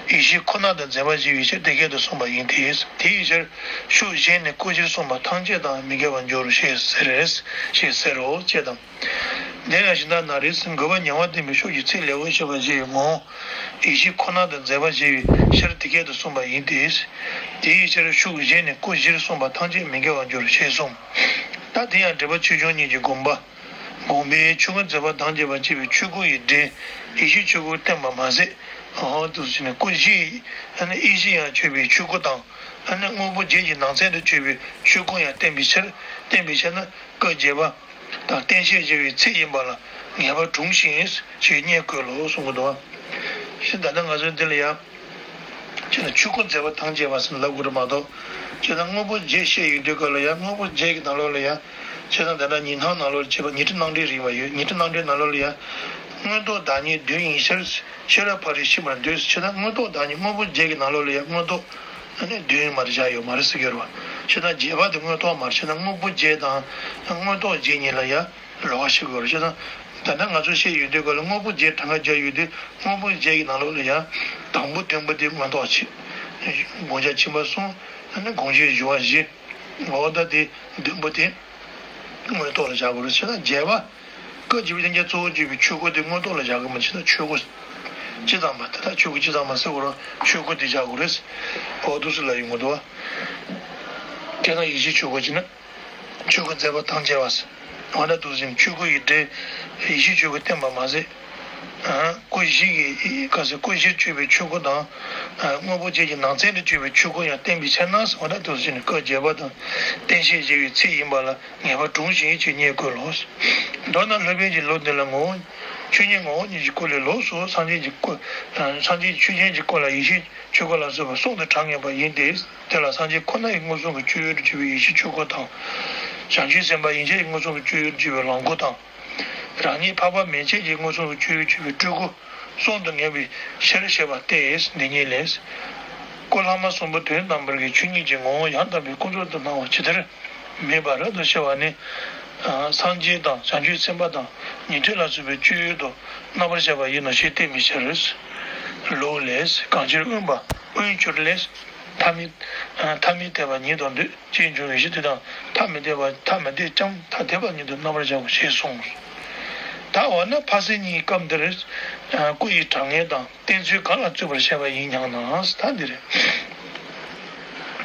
ཡེ་ཤེས་ཁོ་ན་དང་མཛད་པ་བཞི་ཡི་ཕྱིར་དེ་སྐད་དུ་གསུངས་པ་ཡིན་ཏེ། དེའི་ཕྱིར་ཤུགས་གཞན་ནས་སྐུ་བཞིར་གསུངས་པ་ཐམས་ཅད་དང་མི་འགལ་བར་འགྱུར་ཞེས་ཟེར། ཞེས་ཟེར་རོ། ཅེས་དང་། དེ་ཡང་གཞན་དག་ན་རེ་ཟིན་དགོས་པ་ཉེ་བར་བསྟན་པའི་ཤུགས་ཀྱི་ཚིག་ལེའུར་བཤད་པ་བཞི་ཡི་ངོ་བོ། ཡེ་ཤེས་ཁོ་ན་དང་མཛད་པ་བཞི་ཡི་ཕྱིར་དེ་སྐད་དུ་གསུངས་པ་ཡིན་ཏེ། དེའི་ཕྱིར་ཤུགས་གཞན་ནས་སྐུ་བཞིར་གསུངས་པ་ཐམས་ཅད་མི་འགལ་བར་འགྱུར་ཞེས་གསུངས། ད་དེ་ཡང་འགྲེལ་པ་ཆོས་འབྱུང་གཉིས་ཀྱི་དགོངས་པ། དགོངས་པས་ཆོས་སྐུར་མཛད་པ་ཐམས་ཅད་པ་ཅེས་པའི་ཆོས་སྐུ་ཡི་སྒྲས་ཡེ་ཤེས་ཆོས་སྐུ་བསྟན་པ་མ་ཟད། འོ་འདུག་ཟེར་ནས་སྐུ་བཞི་ཡི་ཡེ་ཤེས་ཡང་མཆོད་པའི་ཆོས་སྐུ་དང་། དངོས་པོ་བརྒྱད་ཀྱི་ནང་ཚན་དུ་གྱུར་པའི་ཆོས་སྐུ་ཡང་བསྟན་པའི་ཕྱིར། བསྟན་པའི་ཕྱིར་ན་སྐབས་འབྱེད་པ་དང་རྟེན་བཤད་བྱ་བའི་ཚིག་ཡིན་པ་ལ་ངེས་པར་གྲུང་ཞིང་ཞེས་སྙད་བཀོད་ལོ་གསུང་གི་འདུག་བ། ཞེས་ད་ལྟ་ང་ཚོའི་འདི་ལ་ཡང་། ཅེས་ན་ཆོས་སྐུ་མཛད་པ་ཐམས་ཅད་པ་ཟེར་ལབ་དགོས་རེད་མ་གཏོགས། ཅེས་ན་དངོས་པོ་བརྒྱད་བཤད་ཡོང་དུས་སྐབས་ལ་ཡང་དངོས་པོ་བརྒྱད་ཀྱི་ནང་ལོགས་ལ་ཡང་། ཅེས་ན་ད་ལྟ་ཉི་སྣང་ནང་ལོགས་ལ་བྱས་པ་ཉི་ཁྲི་སྣང་བྲལ་རིག་པ་ཡོད། ཉི་ཁྲི་སྣང་བྲལ་ནང་ལོགས་ལ་ཡང་། མངོན་རྟོགས་བདག་ཉིད་བདུན་ཡིན་ཕྱིར། ཤེས་རབ་ཕ་རོལ་ཕྱིན་པར་འདོད། ཅེས་ན་མངོན་རྟོགས་བདག་ཉིད་དངོས་པོ་བརྒྱད་ཀྱི་ནང་ལོགས་ལ་ཡང་མངོན་རྟོགས་ཨ་ནི་བདུན་མར་བཞག་ཡོད་མ་རེད་ཟེར་གྱི་ཡོད་རེད་བ། ཅེས་ན་རྒྱས་པ་དེ་མངོན་རྟོགས་མ་རེད། ཅེས་ན་དངོས་པོ་བརྒྱད་དང་མངོན་རྟོགས་བརྒྱད་གཉིས་ལ་ཡང་། ལོགས་ཀ་ཤེས་དགོས་རེད། བྱས་ཙང་ད་ལྟ་ང་ཚོ་བཤད་ཡོང་དུས་སྐབས་ལ་དངོས་པོ་བརྒྱད་གྲངས་ཀ་བརྒྱབ་ཡོང་དུས་དངོས་པོ་བརྒྱད་ཀྱི་ནང་ལོགས་ལ་ཡང་དང་པོ་བདུན་པོ་དེ་མངོན་རྟོགས་བྱེད། བགོ་བཤའ་ཕྱིན་པ་གསུམ། ཨ་ནི་དགོངས་གཞི་སྦྱོར་བ་བཞི། འོ་ད་དེ་བདུན་པོ་དེ་མངོན་རྟོགས་ལ་བཞག་དགོས་རེད། བྱས་ཙང་རྒྱས་པ་སྐབས་འབྱེད་པའི་བསྟན་བྱ་གཙོ་བོར་གྱུར་པའི་ཆོས་སྐུ་དེ་མངོན་རྟོགས་ལ་བཞག་གི་མ་བྱས་ན་ཆོས་སྐུ་སྤྱི་ཙམ་པ་དེ་དག་ཆོས་སྐུ་སྤྱི་ཙམ་པ་ཟེར་དགོས་རེད། ཆོས་སྐུ་དེ་བཞག་དགོས་རེད། འོ་འདུག་སེ་ལབ་ཡོང་གི་འདུག་བ། དེ་ན་ཡེ་ཤེས་ཆོས་སྐུ་བྱས་ན། ཆོས་སྐུ་མཛད་པ་ཐམས་ཅད་པ་ཟེར། འོ་ན་འདུག་ཟིན་ཆོས་སྐུ་ཡི་སྒྲས་ཡེ་ཤེས་ཆོས་སྐུ་བསྟན་པ་མ་ཟད། ཨ་སྐུ་བཞི་ཡི་ག་ཟེར་སྐུ་བཞིར་གྱུར་པའི་ཆོས་སྐུ་དང་། ཨ་དངོས་པོ་བརྒྱད་ཀྱི་ནང་ཚན་དུ་གྱུར་པའི་ཆོས་སྐུ་ཡང་བསྟན་པའི་ཕྱིར་ན་ཟེར། འོ་ན་འདུག་ཟིན་སྐབས་འབྱེད་པ་དང་རྟེན་བཤད་བྱ་བའི་ཚིག་ཡིན་པ་ལ་ངེས་པར་གྲུང་ཞིང་ཞེས་སྙད་བཀོད་ལོ། མདོར་ན་སློབ་དཔོན་གྱིས་ལུང་འདི་ལ་ངོ་བོ་ཆོས་ཉིད་ངོ་བོ་ཉིད་ཀྱི་སྐུ་ལས་ལོགས་སུ་སངས་རྒྱས་ཀྱི་སྐུ། སངས་རྒྱས་ཀྱི་ཆོས་ཅན་གྱི་སྐུ་ལ་ཡེ་ཤེས་ཆོས་སྐུ་ལ་སོགས་པ་གསུམ་དུ་གྲངས་ངེས་པ་ཡིན་ཏེ། དེ་ལ་སངས་རྒྱས་ཁོ་ན་ཡི་མངོན་སུམ་གྱི་སྤྱོད་ཡུལ་དུ་གྱུར་པའི་ཡེ་ཤེས་ཆོས་སྐུ་དང་། བྱང་ཆུབ་སེམས་དཔའ་ཡན་ཆད་ཀྱི་མངོན་སུམ་གྱི་སྤྱོད་ཡུལ་དུ་གྱུར་པའི་ལོངས་སྐུ་དང་། རང་ཉིད་འཕགས་པ་མན་ཆད་ཀྱི་མངོན་སུམ་གྱི་སྤྱོད་ཡུལ་དུ་གྱུར་པའི་སྤྲུལ་སྐུ་གསུམ་དུ་ངེས་པའི་ཕྱིར་ཞེས་པ་སྟེ། འདི་ཉིད་ལས། སྐུ་ལྷག་མ་གསུམ་པོ་དོན་དམ་པར་གྱི་ཆོས་ཉིད་ཀྱི་ངོ་བོ་ཡང་དག་པའི་ཀུན་རྫོབ་ཏུ་སྣང་བ་ཇི་ལྟར་མེད་པར་དུ་ཤེས་པ་ནི། སངས་རྒྱས་དང་བྱང་ཆུབ་སེམས་དཔའ་དང་ཉན་ཐོས་ལ་སོགས་པའི་སྤྱོད་ཡུལ་དུ་རྣམ་པར་བཞག་པ་ཡིན་ནོ་ཞེས་བསྟན་པའི་ཕྱིར། ལུགས་ལས། གང་ཕྱིར་མངོན་པ་མངོན་གྱུར་ལས། ཐ་མི་ཐ་མི་དད་པ་ཉིད་དུ་འདོད་ཅེས་འབྱུང་བའི་གཞི་དེ་དང་ཐ་མི་དད་པ་ཐ་མི་དད་ཀྱང་ཐ་དད་པ་ཉིད་དུ་རྣམ་པར་བཞག་གོ་ཞེས་གསུངས། ད་འོ་ན་འཕགས་སེང་གཉིས་སྐབས་འདིར། ཨ། སྐུ་ཡི་དྲང་ངེས་དང་བསྟན་ཚུལ་གང་ལ་རྩོད་པར་བཤད་པ་ཡིན་སྙམ་ན། ད་འདི་རེད།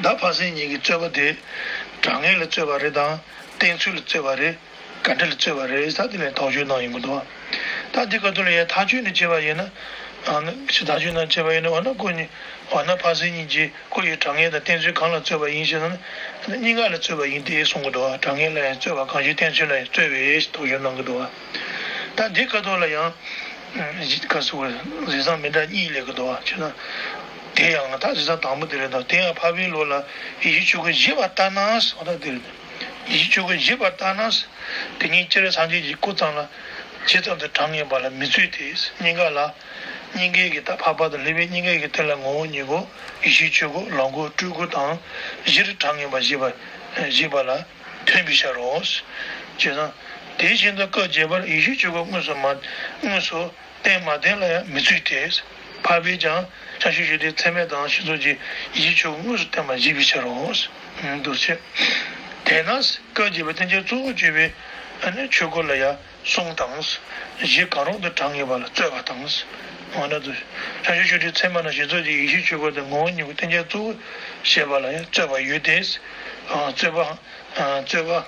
ད་འཕགས་སེང་གཉིས་ཀྱི་རྩོད་པ་དེ། དྲང་ངེས་ལ་རྩོད་པ་རེད་དམ། བསྟན་ཚུལ་ལ་རྩོད་པ་རེད། ག་འདྲ་ལ་རྩོད་པ་རེད་ཟེར་དེ་ལ་དོགས་གཅོད་གནང་ཡོང་གི་འདུག། ད་འདི་སྐབས་དུ་ལ་ཡང་ཐག་གཅོད་ནས་བྱས་པ་ཡིན་ན། ཨ་ནི་ཕྱི་ཐག་གཅོད་ནང་བྱས་པ་ཡིན་ན། འོ་ན་སྐུ་གཉིས། འོ་ན་འཕགས་སེང་གཉིས་ཀྱིས་སྐུ་ཡི་དྲང་ངེས་དང་བསྟན་ཚུལ་གང་ལ་རྩོད་པ་ཡིན་ཞེ་ན། གཉིས་ཀ་ལ་རྩོད་པ་ཡིན་ཏེ་གསུང་གི་འདུག། དྲང་ངེས་ལ་ཡང་རྩོད་པ་གང་ཞིག་བསྟན་ཚུལ་ལ་ཡང་རྩོད་པས་དོགས་གཅོད་གནང་གི་འདུག། ད་འདི་སྐབས་དུ་ལ་ཡང་། ག་ཟེར་བ། རེ་ཟུང་མི་འདྲ་གཉིས་སླེབས་ཀྱི་འདུག་བ། ཅེ་ན། དེ་ཡང་ད་རེ་ཟུང་དང་པོ་དེ་རེད་དོ། དེ་ཡང་འཕགས་པའི་ལུགས་ལ་ཡིད་བྱེད་ཆོས་སྐུ་བཞི་པ་ལྟར་ན། འོ་ད་དེ་རེད། ཡིད་བྱེད་ཆོས་སྐུ་བཞི་པ་ལྟར་ན། དེ་ཉིད་སྤྱིར་སངས་རྒྱས་ཀྱི་སྐུ་ཙམ་ལ་ཇི་ཙམ་དུ་དྲང་ངེས་པ་ལ་མི་རྩོད་དེ། གཉིས་ཀ་ལ། གཉིས་ཀའི་གི་ད་འཕགས་པ་དང་ལྷག་པའི་གཉིས་ཀའི་གི་དེ་ལ་ངོ་བོ་ཉིད་སྐུ། ཡིད་བྱེད་ཆོས་སྐུ། ལོངས་སྐུ། སྤྲུལ་སྐུ་དང་། བཞིར་དྲང་ངེས་པ་བཞི་པ། བཞི་པ་ལ་ཐོན་པའི་ཕྱིར་རོ། ཅེ་ན། དེ་བཞིན་དུ་སྐབས་བརྒྱད་པར་ཡིད་བྱེད་ཆོས་སྐུ་དངོས་སུ་མ། དངོས་སུ། བསྟན་མ་བསྟན་ལ་ཡང་མི་རྩོད་དེ། འཕགས་པས་ཀྱང་བྱང་ཆུབ་མཆོག་ལྡན་ཚད་མེད་དང་ཞེས་སོགས་ཀྱི་ཡིད་བྱེད་ཆོས་དངོས་སུ་བསྟན་པ་བཞི་པའི་ཕྱིར་རོ། འདུ་བྱེད། དེས་ན་སྐབས་བརྒྱད་པའི་བསྟན་བྱའི་གཙོ་བོར་གྱུར་པའི་ཆོས་སྐུ་ལ་ཡང་གསུམ་དང་། བཞི་གང་རུང་དུ་དྲང་ངེས་པ་ལ་རྩོད་པ་དང་། འོ་ན་དུ། བྱང་ཆུབ་མཆོག་ལྡན་ཚད་མེད་དང་ཞེས་སོགས་ཀྱི་ཡིད་བྱེད་ཆོས་སྐུ་དེ་ངོ་བོ་ཉིད་སྐུ་བསྟན་བྱའི་གཙོ་བོ་ཞེས་པ་ལ་ཡང་རྩོད་པ་ཡོད་དེ། རྩོད་པ། རྩོད་པ།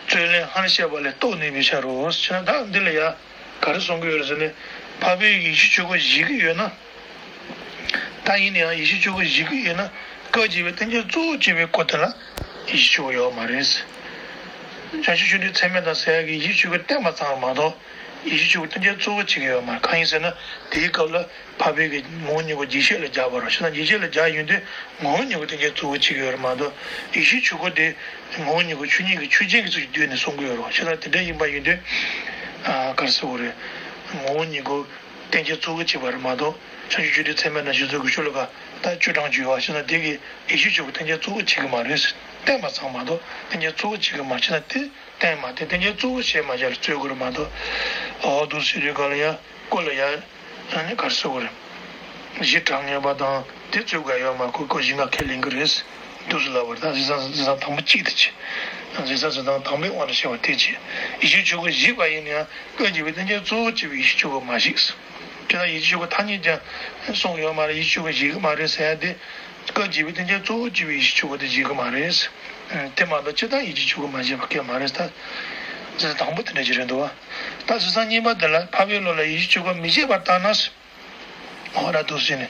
རྩོད་ལན་སྔར་བཤད་པ་ལས་རྟོགས་ནུས་པའི་ཕྱིར་རོ། ཞེ་ན། ད་འདི་ལ་ཡང་ག་རེ་གསུང་གི་ཡོད་རེད་ཟེར་ན། འཕགས་པས་ཡིད་བྱེད་ཆོས་སྐུ་བཞི་གི་ཡོད་ན། ད་ཡིན་ན་ཡང་ཡིད་བྱེད་ཆོས་སྐུ་བཞི་གི་ཡོད་ན། སྐབས་བརྒྱད་པའི་བསྟན་བྱའི་གཙོ་བོར་གྱུར་པའི་སྐུ་དེ་ལ་ཡིད་བྱེད་ཆོས་སྐུ་ཡོད་མ་རེད། བྱང་ཆུབ་མཆོག་ལྡན་ཚད་མེད་དང་ཟེར་ཡག་གི་ཡིད་བྱེད་ཆོས་སྐུ་བསྟན་པ་ཙམ་མ་གཏོགས། ཡིད་བྱེད་ཆོས་སྐུ་བསྟན་བྱའི་གཙོ་བོ་བྱེད་ཀྱི་ཡོད་མ་རེད། གང་ཡིན་ཟེར་ན། དེའི་སྐབས་ལ་འཕགས་པའི་གི་ངོ་བོ་ཉིད་སྐུ་འཇིགས་བྱེད་ལ་སྦྱར་བ་རེད། ཞེ་ན། འཇིགས་བྱེད་ལ་སྦྱར་ཡོང་དུས་ངོ་བོ་ཉིད་སྐུ་བསྟན་བྱའི་གཙོ་བོ་བྱེད་ཀྱི་ཡོད་རེད་མ་གཏོགས། ཡིད་བྱེད་ཆོས་སྐུ་དེ་ངོ་བོ་ཉིད་སྐུ་ཆོས་ཉིད་ཀྱི་ཆོས་ཅན་གྱི་ཚུལ་གྱིས་བསྡུས་ནས་གསུང་གི་ཡོད་རེད། ཞེ་ན། དེ་འདྲ་ཡིན་པ་ཡིན་དུས། ཨ། ག་རེ་ཟེར་དགོས་རེད། ངོ་བོ་ཉིད་སྐུ་བསྟན་བྱའི་གཙོ་བོ་བྱེད་པ་རེད་མ་གཏོགས། བྱང་ཆུབ་མཆོག་ལྡན་ཚད་མེད་དང་ཞེས་སོགས་ཀྱི་ཤོ་ལོ་ཀ་ད་བཅུ་གྲངས་བརྗོད་པ་ཞེ་ན། དེ་གིས་ཡིད་བྱེད་ཆོས་སྐུ་བསྟན་བྱའི་གཙོ་བོ་བྱེད་ཀྱི་མ་རེད། བསྟན་པ་ཙམ་མ་གཏོགས་བསྟན་བྱའི་གཙོ་བོ་བྱེད་ཀྱི་མ་རེད། ཞེ་ན། དེ་བསྟན་མ་བསྟན་བསྟན་བྱའི་གཙོ་བོ་བྱེད་མ་བྱས་ལ་རྩོད་དགོས་རེད་མ་གཏོགས། འོ་འདུག་སེ་དུས་སྐབས་ལ་ཡང་སྐུ་ལ་ཡང་། ཨ་ནི་ག་རེ་ཟེར་དགོས་རེད། གཞི་དྲང་ངེས་པ་དང་དེ་རྩོད་དགོས་ཡོད་མ་རེད། སྐུ་སྐུ་གཞི་ལྔ་ཁས་ལེན་གྱི་རེད། འདུག་སེ་ལབ་པ་རེད། ད་རེ་ཟུང་རེ་ཟུང་དང་པོ་གཅིག་དེ་བྱས། རེ་ཟུང་རེ་ཟུང་དང་པོའི་དབང་དུ་བྱས་པ་དེ་བྱས། ཡིད་བྱེད་ཆོས་སྐུ་བཞི་པ་ཡིན་ན་ཡང་སྐབས་བརྒྱད་པའི་བསྟན་བྱའི་གཙོ་བོར་གྱུར་པའི་ཡིད་བྱེད་ཆོས་སྐུ་མ་བཞེད། དེ་ལ་ཡིད་བྱེད་ཆོས་སྐུ་ཐ་སྙད་ཀྱང་གསུངས་ཡོད་མ་རེད། ཡིད་བྱེད་ཆོས་སྐུ་བཞེད་ཀྱི་མ་རེད་ཟེར་ཡ་དེ། སྐབས་བརྒྱད་པའི་བསྟན་བྱའི་གཙོ་བོར་གྱུར་པའི་ཡིད་བྱེད་ཆོས་སྐུ་དེ་བཞེད་ཀྱི་མ་རེད། དེ་མ་གཏོགས་སྤྱིར་བཏང་ཡིད་བྱེད་ཆོས་སྐུ་མ་བཞེད་པ་གང་ཡང་མ་རེད། ད་རེ་ཟུང་དང་པོ་དེ་འདྲ་ཅིག་རེད་འདུག་བ། ད་རེ་ཟུང་གཉིས་པ་དེ་ལ་འཕགས་པའི་ལུགས་ལ་ཡིད་བྱེད་ཆོས་སྐུ་མི་བཞེད་པ་ལྟར་ན། འོ་ན་འདུག་སེ་ནས།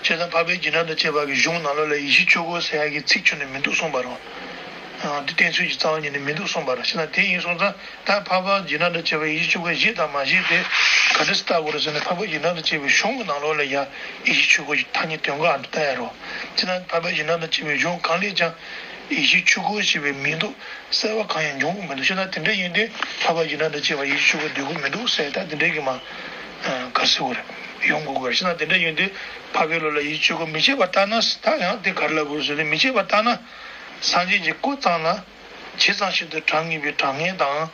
བྱས་ཙང་འཕགས་པའི་རྒྱུད་སྒྲ་དང་བཅས་པ་གི་གཞུང་ནང་ལོགས་ལ་ཡིད་བྱེད་ཆོས་སྐུ་ཟེར་ཡ་གི་ཚིག་ཁྱོན་ནས་མི་འདུག་གསུངས་པ་རེད། ཨ། འདི་བསྟན་ཚུལ་གྱི་རྩ་བ་ཉིད་ནས་མི་འདུག་གསུངས་པ་རེད། བྱས་ན་དེ་ཡིན་སོང་ཙང་ད་འཕགས་པ་རྒྱུད་སྒྲ་དང་བཅས་པ་ཡིད་བྱེད་ཆོས་སྐུ་བཞེད་དང་མ་བཞེད་དེ་ག་འདྲ་སེ་བལྟ་དགོས་རེད་ཟེར་ན། འཕགས་པའི་རྒྱུད་སྒྲ་དང་བཅས་པའི་གཞུང་གི་ནང་ལོགས་ལ་ཡ་ཡིད་བྱེད་ཆོས་སྐུ་ཐ་སྙད་དོན་གང་ཨ་འདྲ་བལྟ་ཡ་རེད། བྱས་ན་འཕགས་པའི་རྒྱུད་སྒྲ་དང་བཅས་པའི་གཞུང་གང་ལས་ཀྱང་ཡིད་བྱེད་ཆོས་སྐུ་ཞེས་པའི་མིང་འདོགས་གསལ་བ་གང་ཡང་འབྱུང་གི་མི་འདུག། བྱས་ན་དེ་འདྲ་ཡིན་དུས་འཕགས་པ་རྒྱུད་སྒྲ་དང་བཅས་པ་ཡིད་བྱེད་ཆོས་སྐུ་འདོད་ཀྱི་མི་འདུག་ཟེར། ད་དེ་འདྲ་གི་མ། ཨ། ག་རེ་ཟེར་དགོས་རེད། ཡོང་དགོས་ཀྱི་རེད། བྱས་ན་དེ་འདྲ་ཡིན་དུས་འཕགས་པའི་ལུགས་ལ་ཡིད་བྱེད་ཆོས་སྐུ་མི་བྱེད་པ་ལྟར་ན། ད་ཡང་དེ་ག་རེ་ལབ་དགོས་རེད་ཟེར་ན། མི་བྱེད་པ་ལྟར་ན། སངས་རྒྱས་ཀྱི་སྐུ་ཙམ་ལ་ཇི་ཙམ་ཞིག་ཏུ་དྲང་ངེས་པའི་དྲང་ངེས་དང་།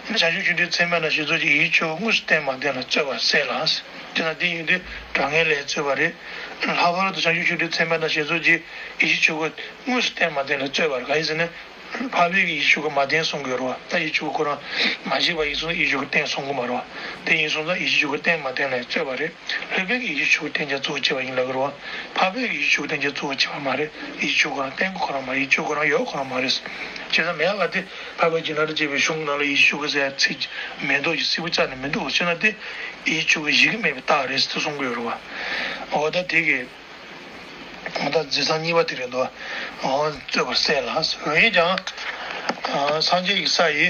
བྱང་ཆུབ་མཆོག་ལྡན་ཚད་མེད་དང་ཞེས་སོགས་ཀྱི་ཡིད་བྱེད་ཆོས་སྐུ་དངོས་སུ་བསྟན་མ་བསྟན་ལ་རྩོད་པར་གསལ་ལ། དེ་ན་དེ་ཡིན་དུས་དྲང་ངེས་ལ་རྩོད་པ་རེད། ལྷག་པར་དུ་བྱང་ཆུབ་མཆོག་ལྡན་ཚད་མེད་དང་ཞེས་སོགས་ཀྱི་ཡིད་བྱེད་ཆོས་སྐུ་དངོས་སུ་བསྟན་མ་བསྟན་ལ་རྩོད་པ་རེད། གང་ཡིན་ཟེར་ན། འཕགས་པས་ཀྱི་ཡིད་བྱེད་ཆོས་སྐུ་མ་བསྟན་གསུང་གི་ཡོད་རེད་བ། ད་ཡིད་བྱེད་ཆོས་སྐུ་ཁོ་རང་མ་བཞེད་པ་ཡིན་སོང་ན་ཡིད་བྱེད་ཆོས་སྐུ་བསྟན་གསུང་གི་མ་རེད་བ། དེ་ཡིན་སོང་ཙང་ཡིད་བྱེད་ཆོས་སྐུ་བསྟན་མ་བསྟན་ལ་རྩོད་པ་རེད། སློབ་དཔོན་གྱིས་ཡིད་བྱེད་ཆོས་སྐུ་བསྟན་བྱ་གཙོ་བོ་བྱས་པ་ཡིན་ལབ་ཀྱི་རེད་བ། འཕགས་པས་ཀྱི་ཡིད་བྱེད་ཆོས་སྐུ་བསྟན་བྱ་གཙོ་བོ་བྱས་པ་མ་རེད། ཡིད་བྱེད་ཆོས་སྐུ་ཁོ་རང་བསྟན་གྱི་ཁོ་རང་མ་རེད། ཡིད་བྱེད་ཆོས་ཁོ་རང་ཡོད་ཁོ་རང་མ་རེད། བྱས་ཙང་མེད་པ་དེ་འཕགས་པའི་རྒྱུད་སྒྲ་དང་བཅས་པའི་གཞུང་ནང་ལ་ཡིད་བྱེད་ཆོས་སྐུ་ཟེར་ཡ་ཚིག་མེ་ཏོག་གི་སིལ་བུ་བཅག་ནས་མི་འདུག། བྱས་ན་དེ་ཡིད་བྱེད་ཆོས་སྐུ་བཞེད་ཀྱི་མེད་པའི་རྟགས་རེད་ཟེར་གསུང་གི་ཡོད་རེད་བ། འོ་ད་དེ་གི། ད་རེ་ཟུང་གཉིས་པ་དེ་རེད་འདུག། འོ། རྩོད་པར་གསལ་ལ། འོན་ཀྱང་། ཨ། སངས་རྒྱས་ཀྱི་ས་ཡི་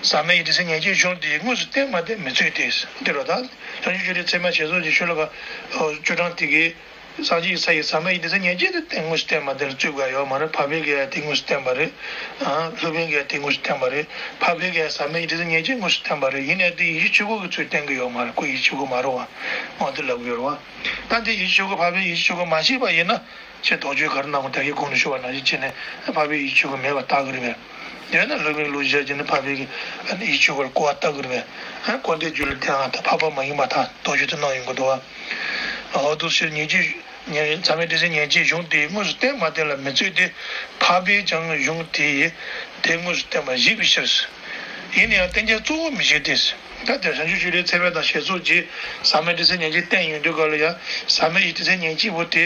ཟབ་མོ་ཡི་དྲི་ཟའི་ཉེར་སྤྱོད་གཞུང་དེ་དངོས་སུ་བསྟན་མ་བསྟན་མི་རྩོད་དེ། འདི་རུ་ད་བྱང་ཆུབ་མཆོག་ལྡན་ཚད་མེད་ཞེས་སོགས་ཀྱི་ཤོ་ལོ་ཀ་བཅུ་གྲངས་དེ་གིས་སངས་རྒྱས་ཀྱི་ས་ཡི་ཟབ་མོ་ཡི་དྲི་ཟའི་ཉེར་སྤྱོད་དེ་བསྟན། དངོས་སུ་བསྟན་མ་བསྟན་ལ་རྩོད་དགོས་ཡོད་མ་རེད། འཕགས་པས་ཀྱང་དེ་དངོས་སུ་བསྟན་པ་རེད། ཨ། སློབ་དཔོན་གྱིས་དེ་དངོས་སུ་བསྟན་པ་རེད། འཕགས་པས་ཀྱང་ཟབ་མོ་ཡི་དྲི་ཟའི་ཉེར་སྤྱོད་དངོས་སུ་བསྟན་པ་རེད། ཡིན་ནའི་དེ་ཡིད་བྱེད་ཆོས་སྐུ་གི་ཚུལ་བསྟན་གྱི་ཡོད་མ་རེད། སྐུ་ཡིད་བྱེད་ཆོས་སྐུ་མ་རེད་བ། འོ་དེ་ལབ་ཀྱི་ཡོད་རེད་བ། ད་འདི་ཡིད་བྱེད་ཆོས་སྐུ་འཕགས་པས་ཡིད་བྱེད་ཆོས་སྐུ་མ་བཞེད་པ་ཡིན་ན། ཅེས་དོགས་གཅོད་ག་རེ་གནང་བ་ད་གིན་གོང་དུ་ཞུས་པ་ནང་བཞིན་བྱས་ནས་འཕགས་པས་ཡིད་བྱེད་ཆོས་སྐུ་མེད་པར་བརྟག་གི་རེད་པས། དེས་ན་སློབ་དཔོན་ལུགས་བཞག་བྱས་ནས་འཕགས་པས་ཀྱི་ཡིད་བྱེད་ཆོས་སྐུ་ལ་སྐུར་བ་བཏགས་ཀྱི་རེད་པས། སྐུར་བཏགས་རྒྱུད་ལ་དེའང་ད་འཕགས་པ་མ་ཡིན་པར་ཐལ། དོགས་གཅོད་དེ་གནང་ཡོང་གི་འདུག་བ། འོ་འདུག་སེ་ཉེར་སྤྱོད་ཉེར། ཟབ་མོའི་དྲི་ཟའི་ཉེར་སྤྱོད་གཞུང་དེ་དངོས་སུ་བསྟན་མ་བསྟན་ལ་མི་རྩོད་དེ། འཕགས་པས་ཀྱང་གཞུང་དེ་ཡི་དེ་དངོས་སུ་བསྟན་པ་བཞེད་པའི་ཕྱིར། ཡིན་ན་ཡང་བསྟན་བྱ་གཙོ་བོ་མི་བྱེད་དེ། ད་དེ་བྱང་ཆུབ་ཕྱོགས་ལས་ཚད་མེད་དང་ཞེས་སོགས་ཀྱིས་ཟག་མེད་སྒྲིབ་སེལ་ཉེར་གཅིག་བསྟན་ཡོང་དུས་སྐབས་ལ་ཡང་ཟག་མེད་ཀྱི་སྒྲིབ་སེལ་ཉེར་གཅིག་པོ་དེ།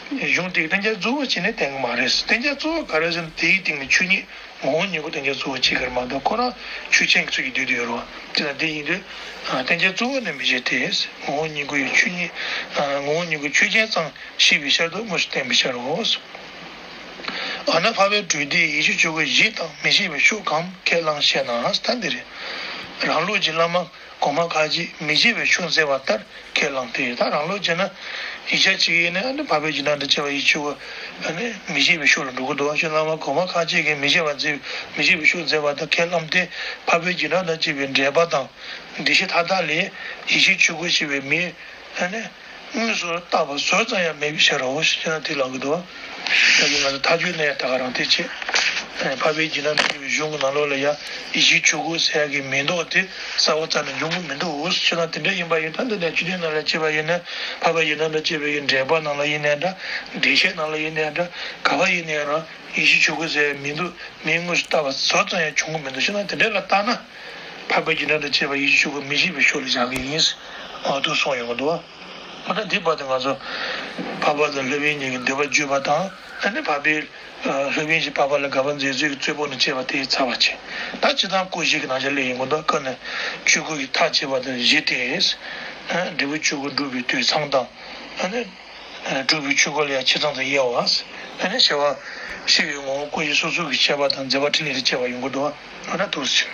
གཞུང་དེའི་བསྟན་བྱ་གཙོ་བོ་བྱས་ནས་བསྟན་གྱི་མ་རེད། བསྟན་བྱ་གཙོ་བོ་ག་རེ་ཟེར་ན་དེའི་སྟེང་ནས་ཆོས་ཉིད་ངོ་བོ་ཉིད་སྐུ་བསྟན་བྱ་གཙོ་བོ་བྱེད་ཀྱི་རེད་མ་གཏོགས་ཁོ་རང་ཆོས་ཅན་གྱི་ཚུལ་གྱིས་སྡོད་དུ་ཡོད་རེད་བ། དེ་ལ་དེ་ཡིན་དུས་བསྟན་བྱ་གཙོ་བོ་ནི་མི་བྱེད་དེ། ངོ་བོ་ཉིད་སྐུ་ཡི་ཆོས་ཉིད། ངོ་བོ་ཉིད་སྐུ་ཆོས་ཅན་ཙམ་ཤེས་པའི་ཕྱིར་དུ་དངོས་སུ་བསྟན་པའི་ཕྱིར་རོ། འོ་ན་འཕགས་པའི་གྲོལ་སྡེས་ཡིད་བྱེད་ཆོས་སྐུ་བཞི་དང་མི་བཞེད་པའི་ཕྱོགས་གང་ཁས་བླངས་ཤེ་ན། ད་འདི་རེད། རང་ལུགས་ཀྱི་བླ་མ་གོང་མ་ཁ་ཅིག་མི་བཞེད་པའི་ཕྱོགས་མཛད་པ་ལྟར་ཁས་བླངས་ཏེ། ད་རང་ལུགས་བྱས་ན་ཡིག་ཆ་གཅིག་ཡིན་ན་ཨ་ནི་འཕགས་པའི་བྱིན་རླབས་དང་བཅས་པ་ཡིད་བྱེད་ཆོས་སྐུ་ཨ་ནི་མི་བཞེད་པའི་ཕྱོགས་ལ་འགྲོ་གི་འདུག་ཞེས་བླ་མ་གོང་མ་ཁ་ཅིག་གིས་མི་བཞེད་པ་མཛད། མི་བཞེད་པའི་ཕྱོགས་མཛད་པ་ལྟར་ཁས་བླངས་ཏེ། འཕགས་པའི་བྱིན་རླབས་དང་བཅས་པའི་འགྲེལ་པ་དང་འགྲེལ་བཤད་མཐའ་དག་ལས་ཡིད་བྱེད་ཆོས་སྐུ་ཞེས་པའི་མིང་ཨ་ནི། དངོས་སུ་བཏགས་པ་ཟུར་ཙམ་ཡང་མེད་པའི་ཕྱིར་རོ་ཞེ་ན་དེ་ལབ་ཀྱི་འདུག་ད་གིན་ང་ཚོ་མཐའ་དཔྱོད་ནས་ད་ག་རང་དེ་བྱེད། འཕགས་པའི་བྱིན་རླབས་ཞེས་པའི་གཞུང་གི་ནང་ལོགས་ལ་ཡང་ཡིད་བྱེད་ཆོས་སྐུ་ཟེར་ཡག་གི་མིང་འདོགས་དེ་གསལ་པོ་རྩ་ནས་འབྱུང་གི་མི་འདུག་ཞེ་ན་དེ་འདྲ་ཡིན་པ་ཡིན་ད་འདི་ནས་ཆོས་དོན་ནང་ལ་བྱས་པ་ཡིན་ན་འཕགས་པའི་བྱིན་རླབས་ལ་བྱས་པའི་འགྲེལ་པ་ནང་ལ་ཡིན་ནའི་འདྲ། འགྲེལ་བཤད་ནང་ལ་ཡིན་ནའི་འདྲ། ག་པར་ཡིན་ནའི་རང་ཡིད་བྱེད་ཆོས་སྐུ་ཟེར་ཡག་མིང་འདུག་མིང་དངོས་སུ་བཏགས་པ་ཟུར་ཙམ་ཡང་བྱུང་གི་མི་འདུག་ཞེ་ན་དེ་འདྲ་ལ་བལྟས་ན། འཕགས་པའི་བྱིན་རླབས་དང་བཅས་པ་ཡིད་བྱེད་ཆོས་སྐུ་མི་བཞེད་པའི་ཕྱོགས་ལ་བཞག་གི་ཡིན། འོ་འདུག་གསུངས་ཡོང་གི་འདུག་འོ་ན་འདི་བར་དུ་ང་ཚོ་འཕགས་པ་དང་སློབ་དཔོན་གཉིས་ཀྱི་འདོད་པ་བརྗོད་པ་དང་ཨ་ནི་འཕགས་པའི་སློབ་དཔོན་གྱིས་འཕགས་པ་ལ་དགག་པ་མཛད་ཚུལ་གྱི་རྩོད་པ་ནས་བཅས་པ་དེ་ཚར་བ་བྱས། ད་སྤྱིར་བཏང་སྐོར་བཞི་གི་ནང་བཞིན་སླེབས་ཡོང་གི་འདུག་ཀ་ནས་ཆོས་སྐུ་ཡི་མཐའ་བཅད་པ་དང་བཞི་སྟེ། འབྲས་བུ་ཆོས་སྐུ་སྒྲུབ་པའི་དུས་མཚམས་དང་། ཨ་ནི། སྒྲུབ་པའི་ཆོས་སྐུ་ལ་ཡང་ཆེ་ཆུང་དང་དབྱེ་བ། ཨ་ནི་བྱ་བ་ཤེས་པའི་ངོ་བོ་ཀུན་གཞི་སོ་སོ་གི་ཤེས་པ་དང་མཛད་པ་ཕྲིན་ལས་ལ་དཔྱད་པ་ཡོང་གི་འདུག་འོ་ན་འདུག་སེ།